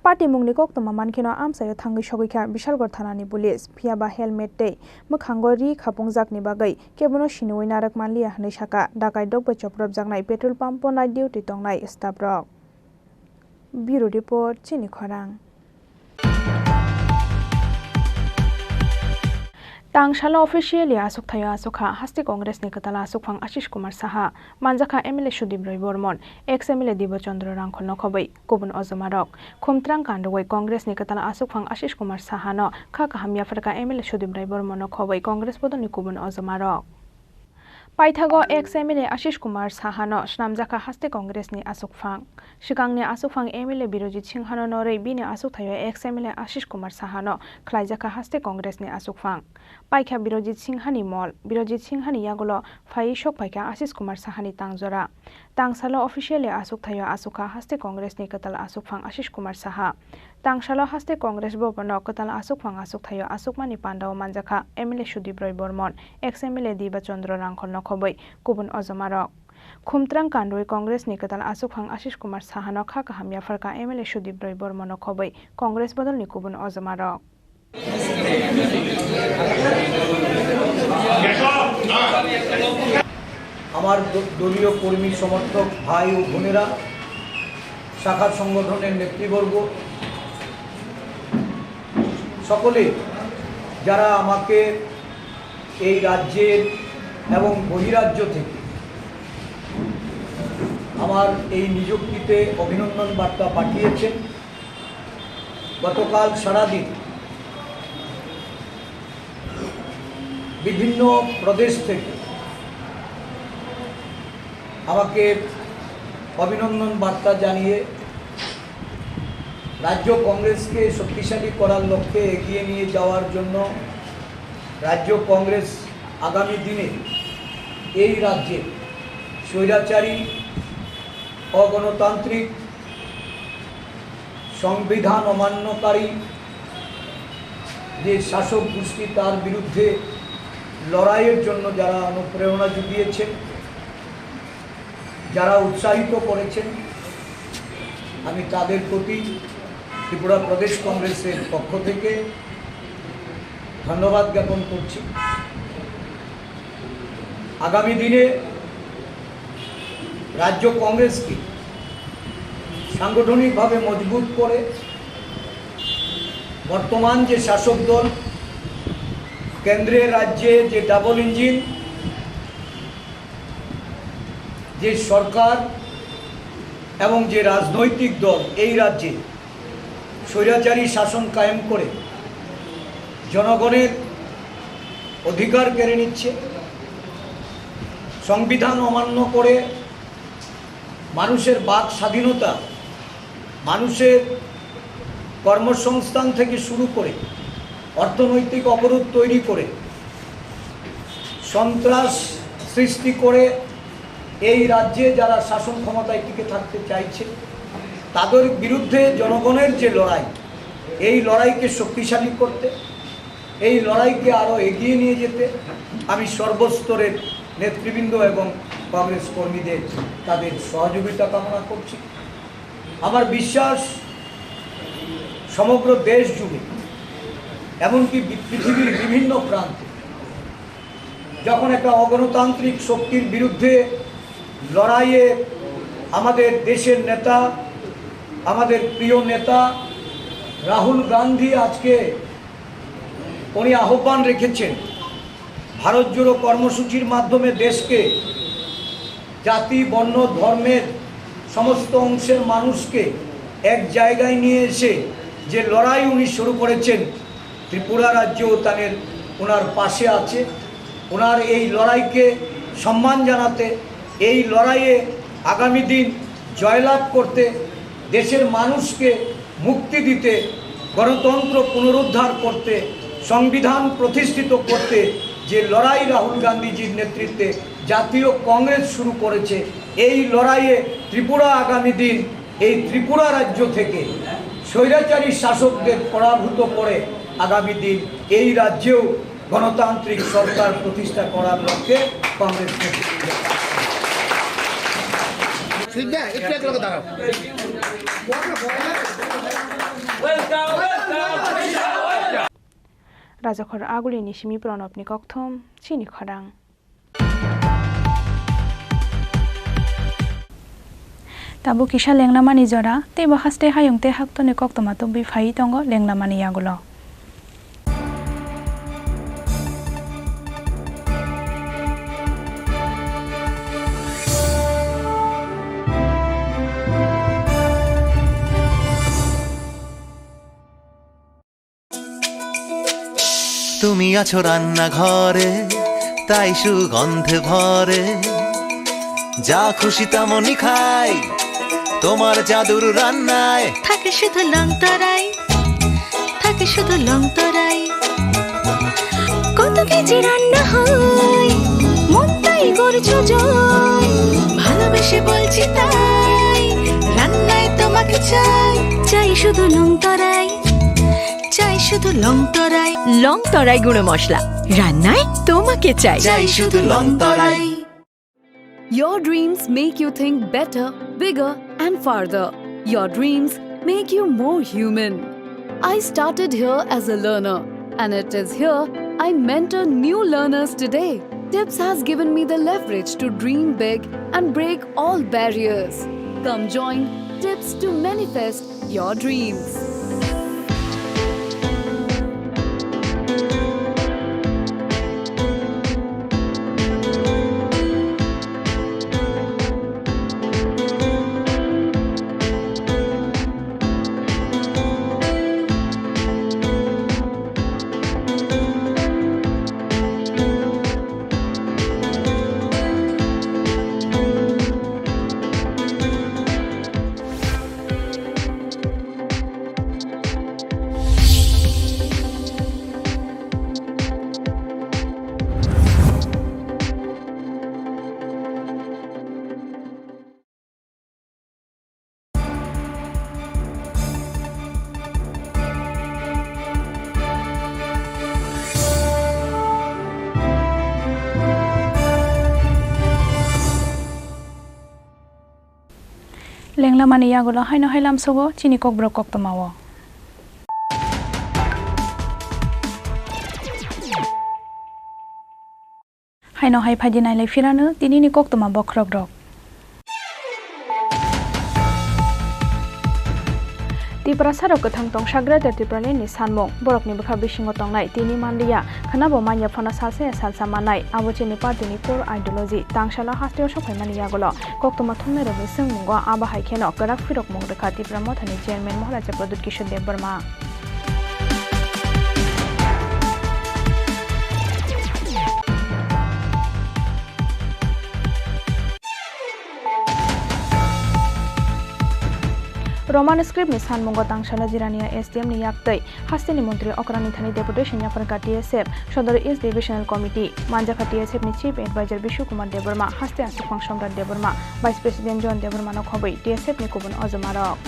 Patimungni koktwma mankheno amchaio thangwi sogwikha Bishalgarh thanani police, phiyaba helmet tei mwkhango ri khapungjakni bagwi kebono siniui narwk manliya hwnwi sakha dakai dokbai chopropjaknai petrol pump-o night duty tongnai staff rok. Bureau Report, Chini Khorang. Tangsalo officially aswk thaio aswk kha haste Congress ni kwtal aswk phang Ashish Kumar Saha, manjakha M L A Sudip Roy Bormon, ex M L A Diba Chandra Rangkhol no khobwi kubun ojomarok. Khumtrang kanrwui Congress ni kwtal aswk phang Ashish Kumar Saha no kha kaham yapharkha M L A Sudip Roy Bormon no khobwi Congress bodol ni kubun ojomarok. Paithago ex M L A Ashish Kumar Saha no swnamjakha haste Congress ni aswk phang. Swkangni aswk phang M L A Birojit Singha no norwi bini aswk thaio ex M L A Ashish Kumar Saha no khlaijakha haste Congress ni aswk phang. Paikha Birojit Singha ni mol, Birojit Singha ni yagulo phaiwi sok phaikha Ashish Kumar Saha ni tangjora. Tangsalo officially aswk thaio aswk kha haste Congress ni kwtal aswk phang Ashish Kumar Saha. Tangsalo haste Congress bhavan no kwtal aswk phang aswk thaio aswkmani pandao manjakha M L A Sudip Roy Bormon, ex M L A Diba Chandra Rangkhol no khobwi kubun ojomarok. Khumtrang kanrwi Congress ni kwtal aswk phang Ashish Kumar Saha no kha kaham yapharkha M L A Sudip Roy Bormon no khobwi Congress bodol ni kubun ojomarok. আমার দ-, দলীয় কর্মী সমর্থক ভাই ও বোনেরা, শাখা সংগঠনের নেতৃবর্গ, সকলে যারা আমাকে এই রাজ্যের এবং বহিরাজ্য থেকে আমার এই নিযুক্তিতে অভিনন্দন বার্তা পাঠিয়েছেন। গতকাল সারাদিন বিভিন্ন প্রদেশ থেকে আমাকে অভিনন্দন বার্তা জানিয়ে রাজ্য কংগ্রেসকে শক্তিশালী করার লক্ষ্যে এগিয়ে নিয়ে যাওয়ার জন্য রাজ্য কংগ্রেস আগামী দিনে এই রাজ্যে স্বৈরাচারী, অগণতান্ত্রিক, সংবিধান অমান্যকারী যে শাসক গোষ্ঠী, তার বিরুদ্ধে লড়াইয়ের জন্য যারা অনুপ্রেরণা জুগিয়েছেন, যারা উৎসাহিত করেছেন, আমি তাদের প্রতি ত্রিপুরা প্রদেশ কংগ্রেসের পক্ষ থেকে ধন্যবাদ জ্ঞাপন করছি। আগামী দিনে রাজ্য কংগ্রেসকে সাংগঠনিকভাবে মজবুত করে বর্তমান যে শাসক দল, কেন্দ্রে রাজ্যে যে ডাবল ইঞ্জিন, যে সরকার এবং যে রাজনৈতিক দল এই রাজ্যে স্বৈরাচারী শাসন কায়েম করে জনগণের অধিকার কেড়ে নিচ্ছে, সংবিধান অমান্য করে মানুষের বাক স্বাধীনতা, মানুষের কর্মসংস্থান থেকে শুরু করে অর্থনৈতিক অবরোধ তৈরি করে সন্ত্রাস সৃষ্টি করে এই রাজ্যে যারা শাসন ক্ষমতায় টিকে থাকতে চাইছে, তাদের বিরুদ্ধে জনগণের যে লড়াই, এই লড়াইকে শক্তিশালী করতে, এই লড়াইকে আরও এগিয়ে নিয়ে যেতে আমি সর্বস্তরের নেতৃবৃন্দ এবং কংগ্রেস কর্মীদের তাদের সহযোগিতা কামনা করছি। আমার বিশ্বাস, সমগ্র দেশ জুড়ে, এমনকি বি-, পৃথিবীর বিভিন্ন প্রান্তে যখন একটা অগণতান্ত্রিক শক্তির বিরুদ্ধে লড়াইয়ে আমাদের দেশের নেতা, আমাদের প্রিয় নেতা রাহুল গান্ধী আজকে উনি আহ্বান রেখেছেন, ভারত জোড়ো কর্মসূচির মাধ্যমে দেশকে জাতি, বর্ণ, ধর্মের সমস্ত অংশের মানুষকে এক জায়গায় নিয়ে এসে যে লড়াই উনি শুরু করেছেন, ত্রিপুরা রাজ্যও তাদের, ওনার পাশে আছে। ওনার এই লড়াইকে সম্মান জানাতে, এই লড়াইয়ে আগামী দিন জয়লাভ করতে, দেশের মানুষকে মুক্তি দিতে, গণতন্ত্র পুনরুদ্ধার করতে, সংবিধান প্রতিষ্ঠিত করতে যে লড়াই রাহুল গান্ধীজির নেতৃত্বে জাতীয় কংগ্রেস শুরু করেছে, এই লড়াইয়ে ত্রিপুরা আগামী দিন এই ত্রিপুরা রাজ্য থেকে স্বৈরাচারী শাসকদের পরাভূত করে আগামী দিন এই রাজ্যেও গণতান্ত্রিক সরকার প্রতিষ্ঠা করার লক্ষ্যে কংগ্রেস নেতৃত্ব। Rajakhor Agulini simi Pranabni kokthom, chini khorang. Tabuk kisa lengnamani jora, teibo haste hayung tei haktoni koktoma tubui phaiwi tongo lengnamani yagulo. তুমি আছো রান্নাঘরে, তাই সুগন্ধে ভরে। যা খুশি তেমনই খাই, তোমার জাদুর রান্নায়। থাকে শুধু লং তরাই, থাকে শুধু লং তরাই। কত কেজি রান্না হয়, মনটাই করছো জয়। ভালোবেসে বলছি তাই, রান্নায় তোমাকে চাই, চাই শুধু লং তরাই। চাই শুধু লং তরাই। লং তরাই গুঁড়ো মশলা, রান্নায় তোমাকে চাই। চাই শুধু লং তরাই। Your dreams make you think better, bigger, and farther. Your dreams make you more human. I started here as a learner, and it is here I mentor new learners today. Tips has given me the leverage to dream big and break all barriers. Come join Tips to manifest your dreams. Lenglamani yagulo haino hai lamsogo chini kokborok koktwmao. Haino hai phaidi nailai phirano tinini koktwma bokhorokrok. Tiprasarok kwthang tongsa Greater Tipraland ni sanmung, borokni bwkha bisingo tongnai tini manliya, khwnabo manya phano salsa ya salsa mannai, abo chini party ni core ideology, tangsalo hasteo sokphaimani yagulo koktwma thumnairokni swngmungo abo hai kheno kwrak phirokmung rwkha Tipra Mothani Chairman Maharaja Pradyut Kishore Debbarma. Roman script ni sanmungo tangsalo Jirania S D M ni yaktwi hasteni montri okrani thani deputation yapharkha T S F Sodor East Divisional Committee, manjakha T S F ni Chief Advisor Bishu Kumar Debbarma, haste aswkphang Somrat Debbarma, Vice President John Debbarma no khobwi T S F ni kubun ojomarok.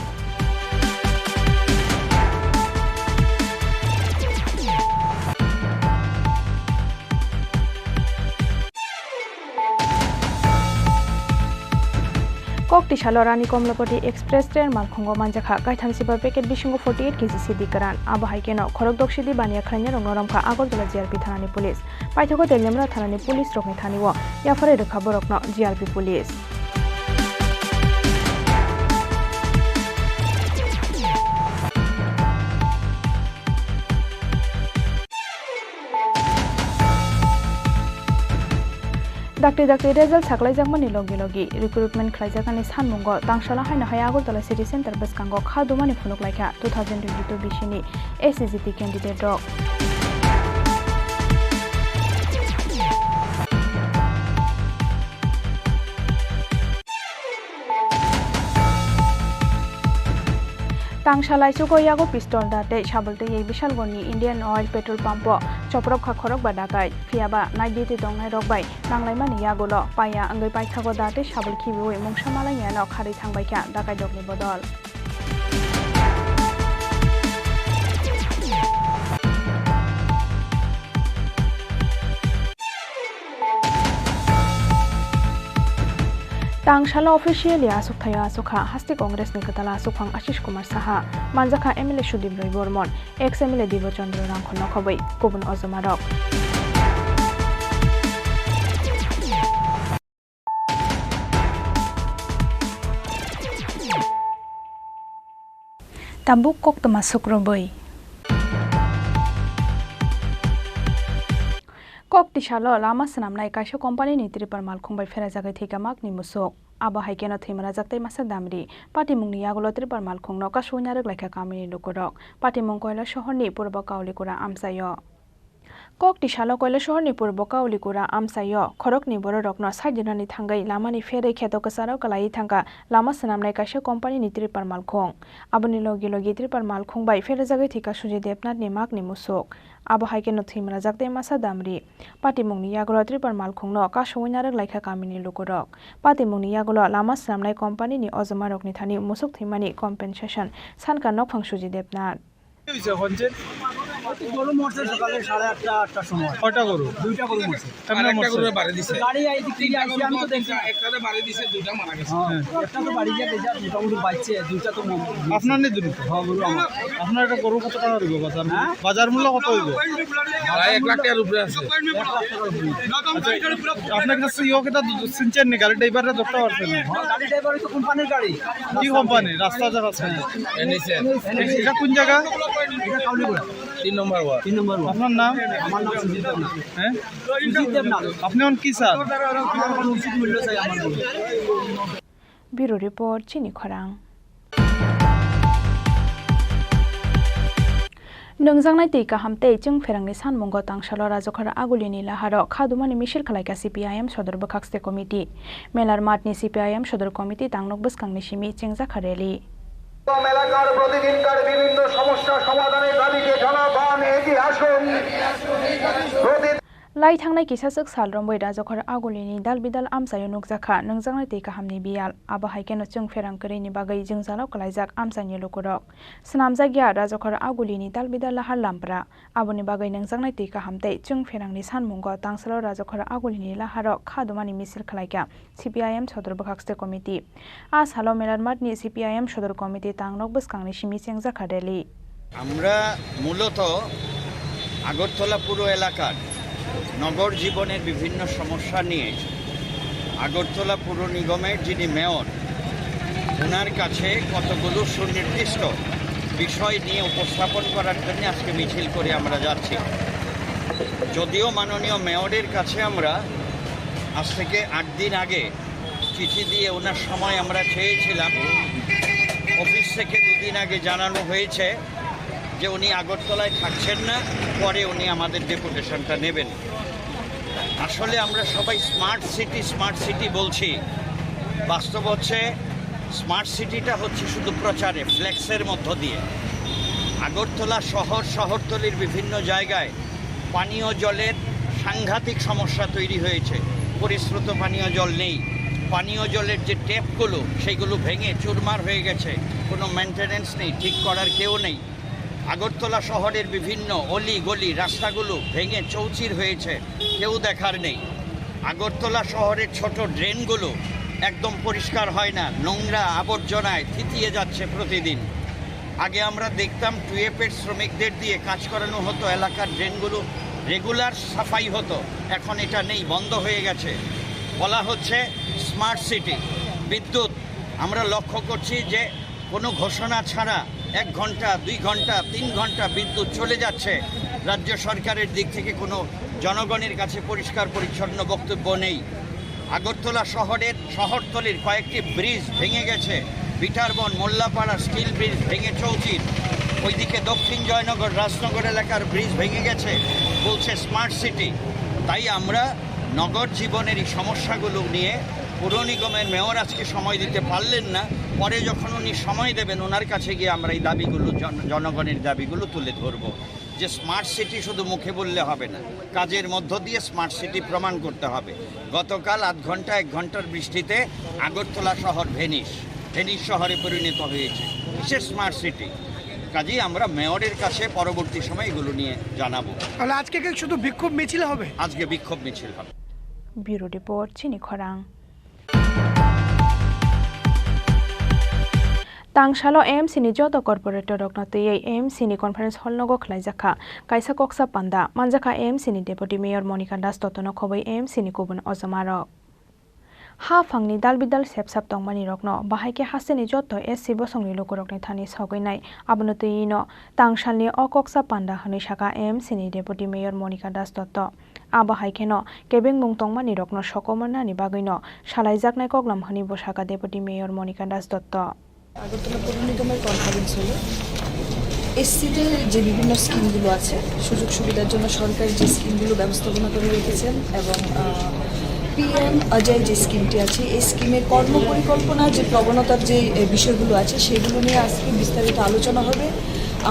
Kok tisalo Rani Komlapati Express train malkhungo manjakha kaitham siba packet bisingo forty eight K G sidi kwran. Abo hai kheno khorok dok sidi baniya khlainai rokno romkha Agartala G R P thanani police. Paithago Teliamura thanani police rokni thani o yapharwi rwkha borokno G R P police. Dakti dakti result saklaijakmani logi logi recruitment khlaijaknani sanmungo tangsala haino hai Agartala City Centre bwskango kha dumani phunuk laikha two thousand twenty-two bisini S C G T candidate rok. Tangsa laichugo yago pistol da tei sabul twi Bishalgorni Indian Oil petrol pump o chopropkha khorokba dakai. Phiyaba night duty tongnai rok bai nanglaimani yagulo paiya wngwi paithago da tei sabul khibiwi mungsa malainiyano kharwi thangbaikha dakai rokni bodol. Tangsalo officially aswk thaio aswk kha haste Congress ni kwtal aswkphang Ashish Kumar Saha, manjakha M L A Sudip Roy Bormon, ex M L A Dibo Chandra Rangkhol no khobwi kubun ojomarok. Tabuk koktwma sukrubwi. Kok tisalo lama swnamnai kaisa company ni tripal malkhung bai pherajagwi thwikha makni musuk. Abo hai kheno thwima rajak tei masa damri. Patimungni yagulo tripal malkhungno kasui narwk laikha kamini lukurok. Patimung Koilasohorni Purbo Kaulikura amchaio. Kok tisalo Koilasohorni Purbo Kaulikura amchaio khoroknwi bororokno side dinani thangwi lamani pherwi kheto kwcharo kwlaiwi thangkha lama swnamnai kaisa company ni tripal malkhung. Aboni logi logi tripal malkhung bai pherajagwi thwikha Sujit Debnath ni makni musuk. Abo hai kheno thwima rajak tei masa damri. Patimungni yagulo tripal malkhungno kasui narwk laikha kamini lukurok. Patimungni yagulo lama swnamnai company ni ojomarokni thani musuk thwimani compensation sanka nokphang Sujit Debnath. হয়েছে, হচ্ছে। ওই তো গরু মরছে সকালে সাড়ে আটটা, আটটার সময়। কয়টা গরু? দুইটা গরু মরছে। কেমনে আর একটা মরছে? গরুরে বাড়ি দিছে। গাড়ি এই দিক থেকে তিনটা আসছে, গরু আমি তো তো দেখছি তিনটা, না। একটাতে বাড়ি দিছে, দুইটা মারা গেছে। হ্যাঁ, হ্যাঁ। একটা তো বাড়ি গিয়ে দেখি, মোটামুটি বাঁচছে, দুইটা তো মর-, আপনার নেই দুটো? হ্যাঁ, গরু আমার। আপনার একটা গরু কত টাকা হইব বাজার মূল্য? হ্যাঁ? বাজার মূল্য কত হইব? প্রায় এক লাখ টাকার উপরে আছে। এক লাখ টাকার উপরে। আচ্ছা, আপনার কাছে ইয়ে কিতা চিনছেন নি? গাড়ির ড্রাইভাররা ধরতে পারছেন নি? হ্যাঁ, গাড়ি ড্রাইভার ওই তো কোম্পানির গাড়ি। কি কোম্পানি? রাস্তা দেখা যাচ্ছে না। এনএসএল। এটা কোন জায়গা? এটা কাউলিগুড়া। তিন নম্বর ওয়ার্ড। তিন নম্বর ওয়ার্ড। আপনার নাম? আমার নাম সুজিত দেবনাথ। হ্যাঁ? সুজিত দেবনাথ। আপনি এখন কি চান? আমার এখন উচিত মূল্য চাই আমার গরু। Bureau Report, Chini Khorang. Nwngjaknai twi kaham tei chwng pherangni sanmungo tangsalo Rajakhor Agulini laharo khadumani misil khwlaikha C P I M Sodor Bwkhakste Committee. Melar Math ni C P I M Sodor Committee tangnok bwskangni simi chengjakha rally. এলাকার প্রতিদিনকার বিভিন্ন সমস্যা সমাধানের দাবিতে জনগণ এগিয়ে আসুন। প্রতি Lai thangnai kisaswk sal romwi Rajakhor Agulini dal bidal amchaio nukjakha nwngjaknai twi kahamni biyal. Abo hai kheno chwng pherang kwrwini bagwi jwngjalo kwlaijak amchaini lukurok. Swnamjakya Rajakhor Agulini dal bidal lahar lampra. Aboni bagwi nwngjaknai twi kaham tei chwng pherangni sanmungo tangsalo Rajakhor Agulini laharo kha dumani misil khlaikha C P I M sodor bwkhakste committee. A salo Melarmatni C P I M sodor committee tangnok bwskangni simi chengjakha rally. আমরা মূলত আগরতলা পুর এলাকার নগর জীবনের বিভিন্ন সমস্যা নিয়ে আগরতলা পুর নিগমের যিনি মেয়র, ওনার কাছে কতগুলো সুনির্দিষ্ট বিষয় নিয়ে উপস্থাপন করার জন্য আজকে মিছিল করে আমরা যাচ্ছি। যদিও মাননীয় মেয়রের কাছে আমরা আজ থেকে আট দিন আগে চিঠি দিয়ে ওনার সময় আমরা চেয়েছিলাম, অফিস থেকে দুদিন আগে জানানো হয়েছে যে উনি আগরতলায় থাকছেন না, পরে উনি আমাদের ডেপুটেশনটা নেবেন। আসলে আমরা সবাই স্মার্ট সিটি, স্মার্ট সিটি বলছি, বাস্তব হচ্ছে স্মার্ট সিটিটা হচ্ছে শুধু প্রচারে, ফ্লেক্সের মধ্য দিয়ে। আগরতলা শহর, শহরতলির বিভিন্ন জায়গায় পানীয় জলের সাংঘাতিক সমস্যা তৈরি হয়েছে। পরিশ্রুত পানীয় জল নেই। পানীয় জলের যে ট্যাপগুলো, সেইগুলো ভেঙে চুরমার হয়ে গেছে, কোনো মেইনটেনেন্স নেই, ঠিক করার কেউ নেই। আগরতলা শহরের বিভিন্ন অলি গলি, রাস্তাগুলো ভেঙে চৌচির হয়েছে, কেউ দেখার নেই। আগরতলা শহরের ছোট ড্রেনগুলো একদম পরিষ্কার হয় না, নোংরা আবর্জনায় থিতিয়ে যাচ্ছে প্রতিদিন। আগে আমরা দেখতাম টুয়েপের শ্রমিকদের দিয়ে কাজ করানো হতো, এলাকার ড্রেনগুলো রেগুলার সাফাই হতো, এখন এটা নেই, বন্ধ হয়ে গেছে। বলা হচ্ছে স্মার্ট সিটি, বিদ্যুৎ। আমরা লক্ষ্য করছি যে কোনো ঘোষণা ছাড়া এক ঘন্টা, দুই ঘন্টা, তিন ঘন্টা বিদ্যুৎ চলে যাচ্ছে। রাজ্য সরকারের দিক থেকে কোনো জনগণের কাছে পরিষ্কার পরিচ্ছন্ন বক্তব্য নেই। আগরতলা শহরের, শহরতলির কয়েকটি ব্রিজ ভেঙে গেছে, বিটারবন, মোল্লাপাড়া স্টিল ব্রিজ ভেঙে চৌচির, ওইদিকে দক্ষিণ জয়নগর, রাজনগর এলাকার ব্রিজ ভেঙে গেছে, বলছে স্মার্ট সিটি। তাই আমরা নগর জীবনের এই সমস্যাগুলো নিয়ে পুর নিগমের মেয়র আজকে সময় দিতে পারলেন না, পরে যখন উনি সময় দেবেন, ওনার কাছে গিয়ে আমরা এই দাবিগুলো, জন-, জনগণের দাবিগুলো তুলে ধরব। যে স্মার্ট সিটি শুধু মুখে বললে হবে না, কাজের মধ্য দিয়ে স্মার্ট সিটি প্রমাণ করতে হবে। গতকাল আধ ঘন্টা, এক ঘন্টার বৃষ্টিতে আগরতলা শহর ভেনিশ, ভেনিশ শহরে পরিণত হয়েছে। কিসের স্মার্ট সিটি? কাজেই আমরা মেয়রের কাছে পরবর্তী সময় এগুলো নিয়ে জানাবো। তাহলে আজকে কি শুধু বিক্ষোভ মিছিল হবে? আজকে বিক্ষোভ মিছিল হবে। Bureau report, Chini Khorang. Tangsalo A M C ni joto corporator rokno twiwi A M C ni conference hall nogo khlaijak kha kaisa koksa panda. Manjak kha A M C ni Deputy Mayor Monika Das Dotto no khobwi A M C ni kubun ojama rok. Ha phangni dal bidal sepsap tongmani rokno, bahai khe hasteni joto S C bosongni lukurokni thani sogwi nai. Abono twiwi no tangsalni o koksa panda hwnwi sakha A M C ni Deputy Mayor Monika Das Dotto. Abo hai kheno kebengmung tongmani rokno sokomornani bagwino salaijaknai koklam hwnwi bo sakha Deputy Mayor Monika Das Dotto. Agartala পৌর নিগমের কনফারেন্স হলো এসসিদের যে বিভিন্ন স্কিমগুলো আছে, সুযোগ সুবিধার জন্য সরকার যে স্কিমগুলো ব্যবস্থাপনা করে রেখেছেন এবং পিএম অজয় যে স্কিমটি আছে, এই স্কিমের কর্মপরিকল্পনা যে প্রবণতার যে এ, বিষয়গুলো আছে, সেগুলো নিয়ে আজকে বিস্তারিত আলোচনা হবে।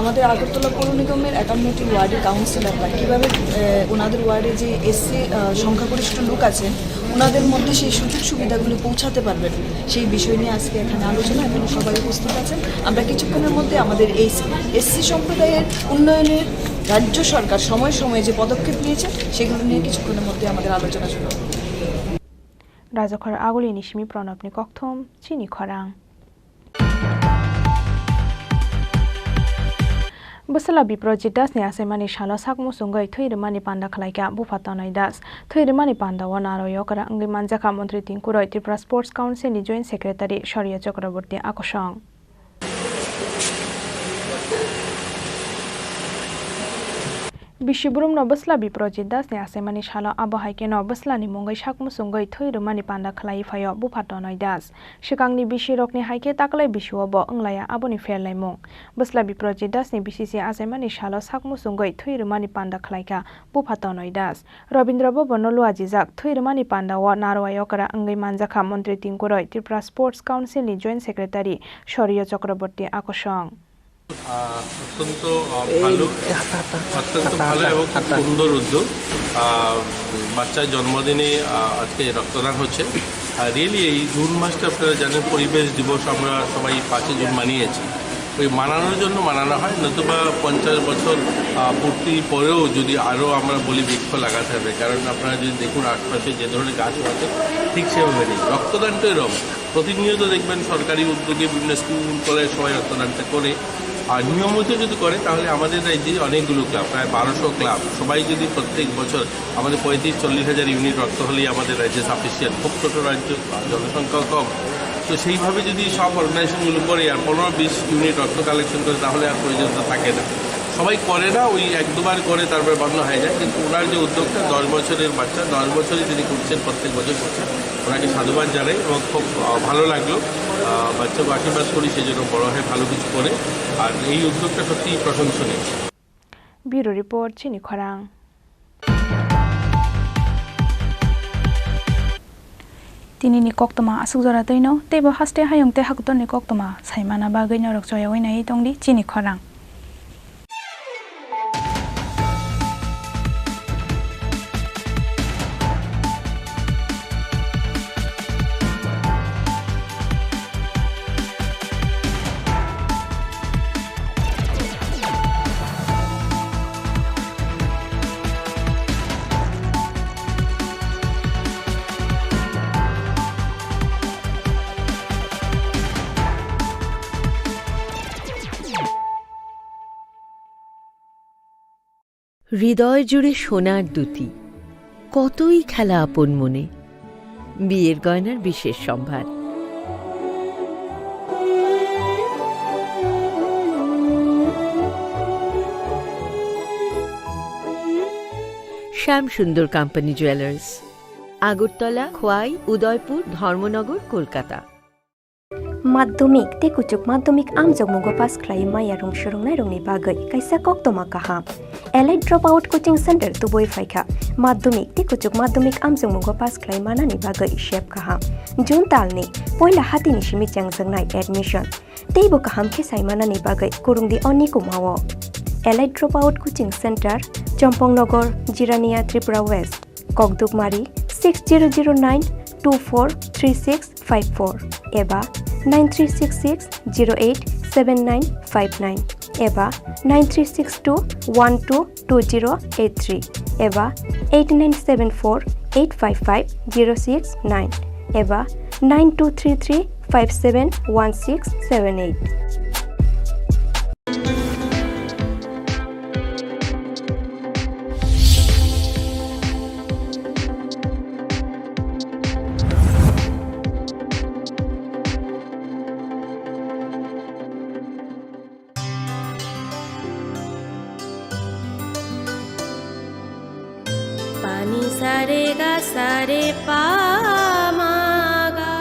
আমাদের আগরতলা পৌর নিগমের একান্নটি ওয়ার্ডের কাউন্সিলররা কীভাবে এ, ওনাদের ওয়ার্ডে যে এসসি সংখ্যাগরিষ্ঠ লোক আছেন, ওনাদের মধ্যে সেই সুযোগ সুবিধাগুলো পৌঁছাতে পারবেন, সেই বিষয় নিয়ে আজকে এখানে আলোচনা। এখানে সবাই উপস্থিত আছেন। আমরা কিছুক্ষণের মধ্যে আমাদের এই এসসি সম্প্রদায়ের উন্নয়নের রাজ্য সরকার সময় সময়ে যে পদক্ষেপ নিয়েছে, সেগুলো নিয়ে কিছুক্ষণের মধ্যে আমাদের আলোচনা শুরু হবে। Rajakhor Agulini simi Pranabni kokthum, Chini Khorang. Bwsla Biprojit Das ni achaimani salo sak muchungwi thwi rwmani panda khlaikha bupha Tonoi Das. Thwi rwmani panda o naro yokra wngwi manjakha Montri Tinku Roy, Tripura Sports Council ni Joint Secretary Shoriya Chakraborty akosong. Bisi burumno bwsla Biprojit Das ni achaimani salo abo hai kheno bwslani mungwi sak muchungwi thwi rwmani panda khlaiwi phaio bupha Tonoi Das. Swkangni bisirokni hai khe taklai bisio bo wnglaiya aboni pherlaimung. Bwsla Biprojit Das ni bisi se achaimani salo sak muchungwi thwi rwmani panda khlaikha bupha Tonoi Das. Rabindra Bhavan no luajijak thwi rwmani panda o narwai okra wngwi manjakha Montri Tinku Roy, Tripura Sports Council ni Joint Secretary Shoriya Chakraborty akosong. আহ, অত্যন্ত, আহ, এই ভালো, এ, হাত, হাত, হাত, অত্যন্ত হাত, ভালো হাত, এবং খুব হাত, হাত। সুন্দর উদ্যোগ। আহ, বাচ্চার জন্মদিনে, আহ, আজকে রক্তদান হচ্ছে। আর really এই জুন মাসটা আপনারা জানেন পরিবেশ দিবস আমরা সবাই পাঁচই জুন মানিয়েছি। ওই মানানোর জন্য মানানো হয়, নতুবা পঞ্চাশ বছর, আহ, পূর্তি পরেও যদি আরও আমরা বলি বৃক্ষ লাগাতে হবে, কারণ আপনারা যদি দেখুন আশপাশে যে ধরনের গাছ আছে ঠিক সেভাবে নেই। রক্তদান তো এরকম, প্রতিনিয়ত দেখবেন সরকারি উদ্যোগে বিভিন্ন স্কুল, কলেজ সবাই রক্তদানটা করে। আর নিয়মিত যদি করে তাহলে আমাদের রাজ্যে অনেকগুলো ক্লাব, প্রায় বারোশো ক্লাব, সবাই যদি প্রত্যেক বছর আমাদের পঁয়ত্রিশ চল্লিশ হাজার ইউনিট রক্ত হলেই আমাদের রাজ্যে সাফিসিয়েন্ট। খুব ছোট রাজ্য, জনসংখ্যাও কম। তো সেইভাবে যদি সব অর্গানাইজেশনগুলো করে আর পনেরো বিশ ইউনিট রক্ত কালেকশন করে তাহলে আর প্রয়োজনটা থাকে না। সবাই করে না, ওই এক দুবার করে তারপরে বন্ধ হয়ে যায়। কিন্তু ওনার যে উদ্যোগটা দশ বছরের বাচ্চা, দশ বছরই তিনি করছেন, প্রত্যেক বছর করছেন, ওনাকে সাধুবাদ জানাই এবং খুব, আহ, ভালো লাগলো। আহ, বাচ্চাকে আশীর্বাদ করি সে যেন বড় হয়ে ভালো কিছু করে। আর এই উদ্যোগটা সত্যিই প্রশংসনীয়। Bureau report, Chini Khorang. Tinini koktwma aswk jora twino, teibo haste hayung tei hakutorni koktwma saimana bagwi norok choyaui naiwi tongdi Chini Khorang. হৃদয় জুড়ে সোনার দুতি, কতই খেলা আপন মনে। বিয়ের গয়নার বিশেষ সম্ভার। শ্যাম সুন্দর কোম্পানি জুয়েলার্স, আগরতলা, খোয়াই, উদয়পুর, ধর্মনগর, Kolkata. Madhyamik tei kuchuk madhyamik amjokmungo pass khlaiwi maya rwng swrwngnairokni bagwi kaisa koktwma kaham. Elite Dropout Coaching Center tubui phaikha. Madhyamik tei kuchuk madhyamik amjokmungo pass khlai manani bagwi sep kaham. June talni poila hatini simi chengjaknai admission. Teibo kaham khe sai manani bagwi kwrwngdi o nikumao. Elite Dropout Coaching Center, Chompong Nogor, Jirania, Tripura West. Kokdukmari six zero zero nine two four three six five four eba nine three six six zero eight seven nine five nine eba nine three six two one two two zero eight three eba eight nine seven four eight five five zero six nine eba nine two three three five seven one six seven eight. Pani sare ga sare pa ma ga.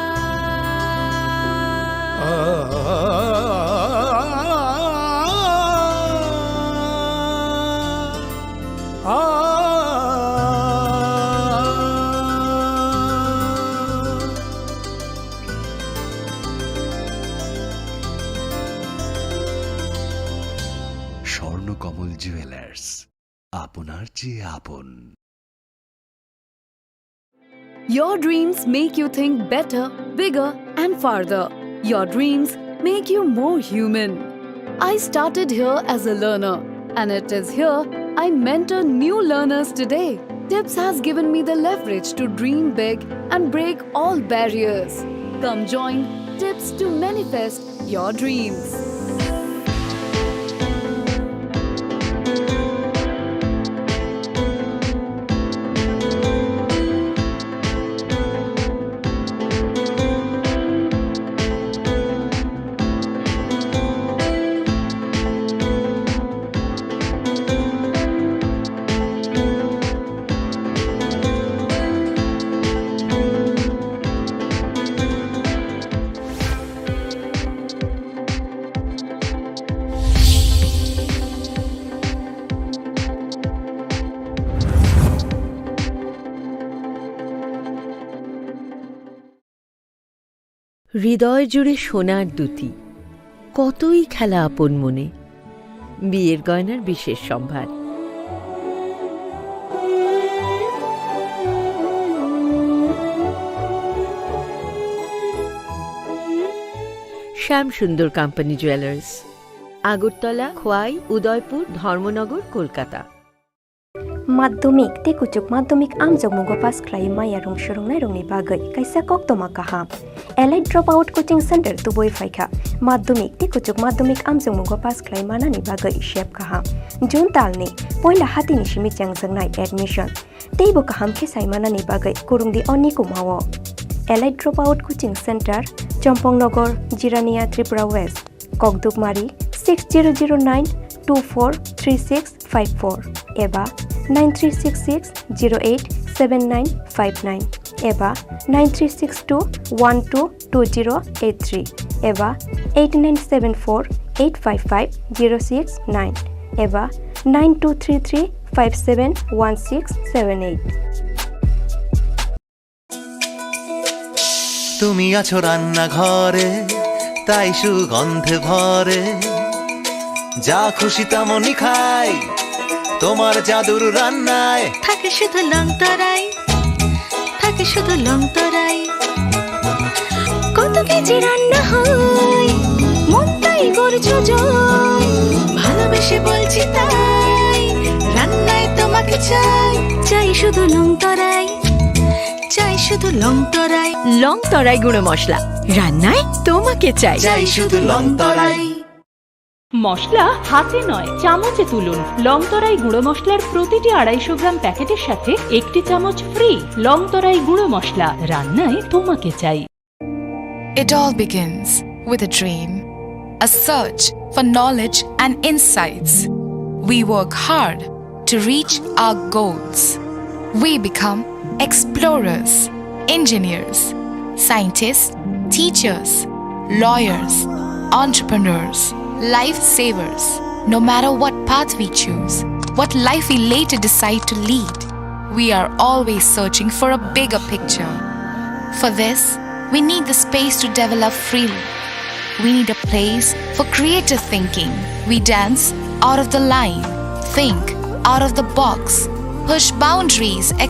Swarnakamal jewellers, আপনার চেয়ে আপন। Your dreams make you think better, bigger, and farther. Your dreams make you more human. I started here as a learner, and it is here I mentor new learners today. Tips has given me the leverage to dream big and break all barriers. Come join Tips to manifest your dreams. হৃদয় জুড়ে সোনার দুতি, কতই খেলা আপন মনে। বিয়ের গয়নার বিশেষ সম্ভার। শ্যাম সুন্দর কোম্পানি জুয়েলার্স, আগরতলা, খোয়াই, উদয়পুর, ধর্মনগর, Kolkata. Madhyamik tei kuchuk madhyamik amjokmungo pass khlai maya rung swrwngnairokni bagwi kaisa koktwma kaham. Elite Dropout Coaching Center tubui phaikha. Madhyamik tei kuchuk madhyamik amjokmungo pass khlai manani bagwi sep kaham. June talni poila hatini simi chengjaknai admission. Teibo kaham khe sai manani bagwi kurungdi o nikumao. Elite Dropout Coaching Center, Chompong Nagar, Jirania, Tripura West. Kokdukmari six zero zero nine two four three six five four eba nine three six six zero eight seven nine five nine eba nine three six two one two two zero eight three eba eight nine seven four eight five five zero six nine eba nine two three three five seven one six seven eight. তুমি আছো রান্নাঘরে, তাই সুগন্ধে ভরে। যা খুশি তেমনই খাই, তোমার জাদুর রান্নায়। থাকে শুধু লংতরাই, থাকে শুধু লংতরাই। কত কেজি রান্না হয়, মনটাই করছো জয়। ভালোবেসে বলছি তাই, রান্নায় তোমাকে চাই। চাই শুধু লংতরাই, চাই শুধু লংতরাই। লংতরাই গুঁড়ো মশলা, রান্নায় তোমাকে চাই। চাই শুধু লংতরাই। মশলা হাতে নয়, চামচে তুলুন। লংতরাই গুঁড়ো মশলার প্রতিটি আড়াইশো গ্রাম প্যাকেটের সাথে একটি চামচ ফ্রি। লংতরাই গুঁড়ো মশলা, রান্নায় তোমাকে চাই। It all begins with a dream, a search for knowledge and insights. We work hard to reach our goals. We become explorers, engineers, scientists, teachers, lawyers, entrepreneurs, lifesavers. No matter what path we choose, what life we later decide to lead, we are always searching for a bigger picture. For this, we need the space to develop freely. We need a place for creative thinking. We dance out of the line, think out of the box, push boundaries,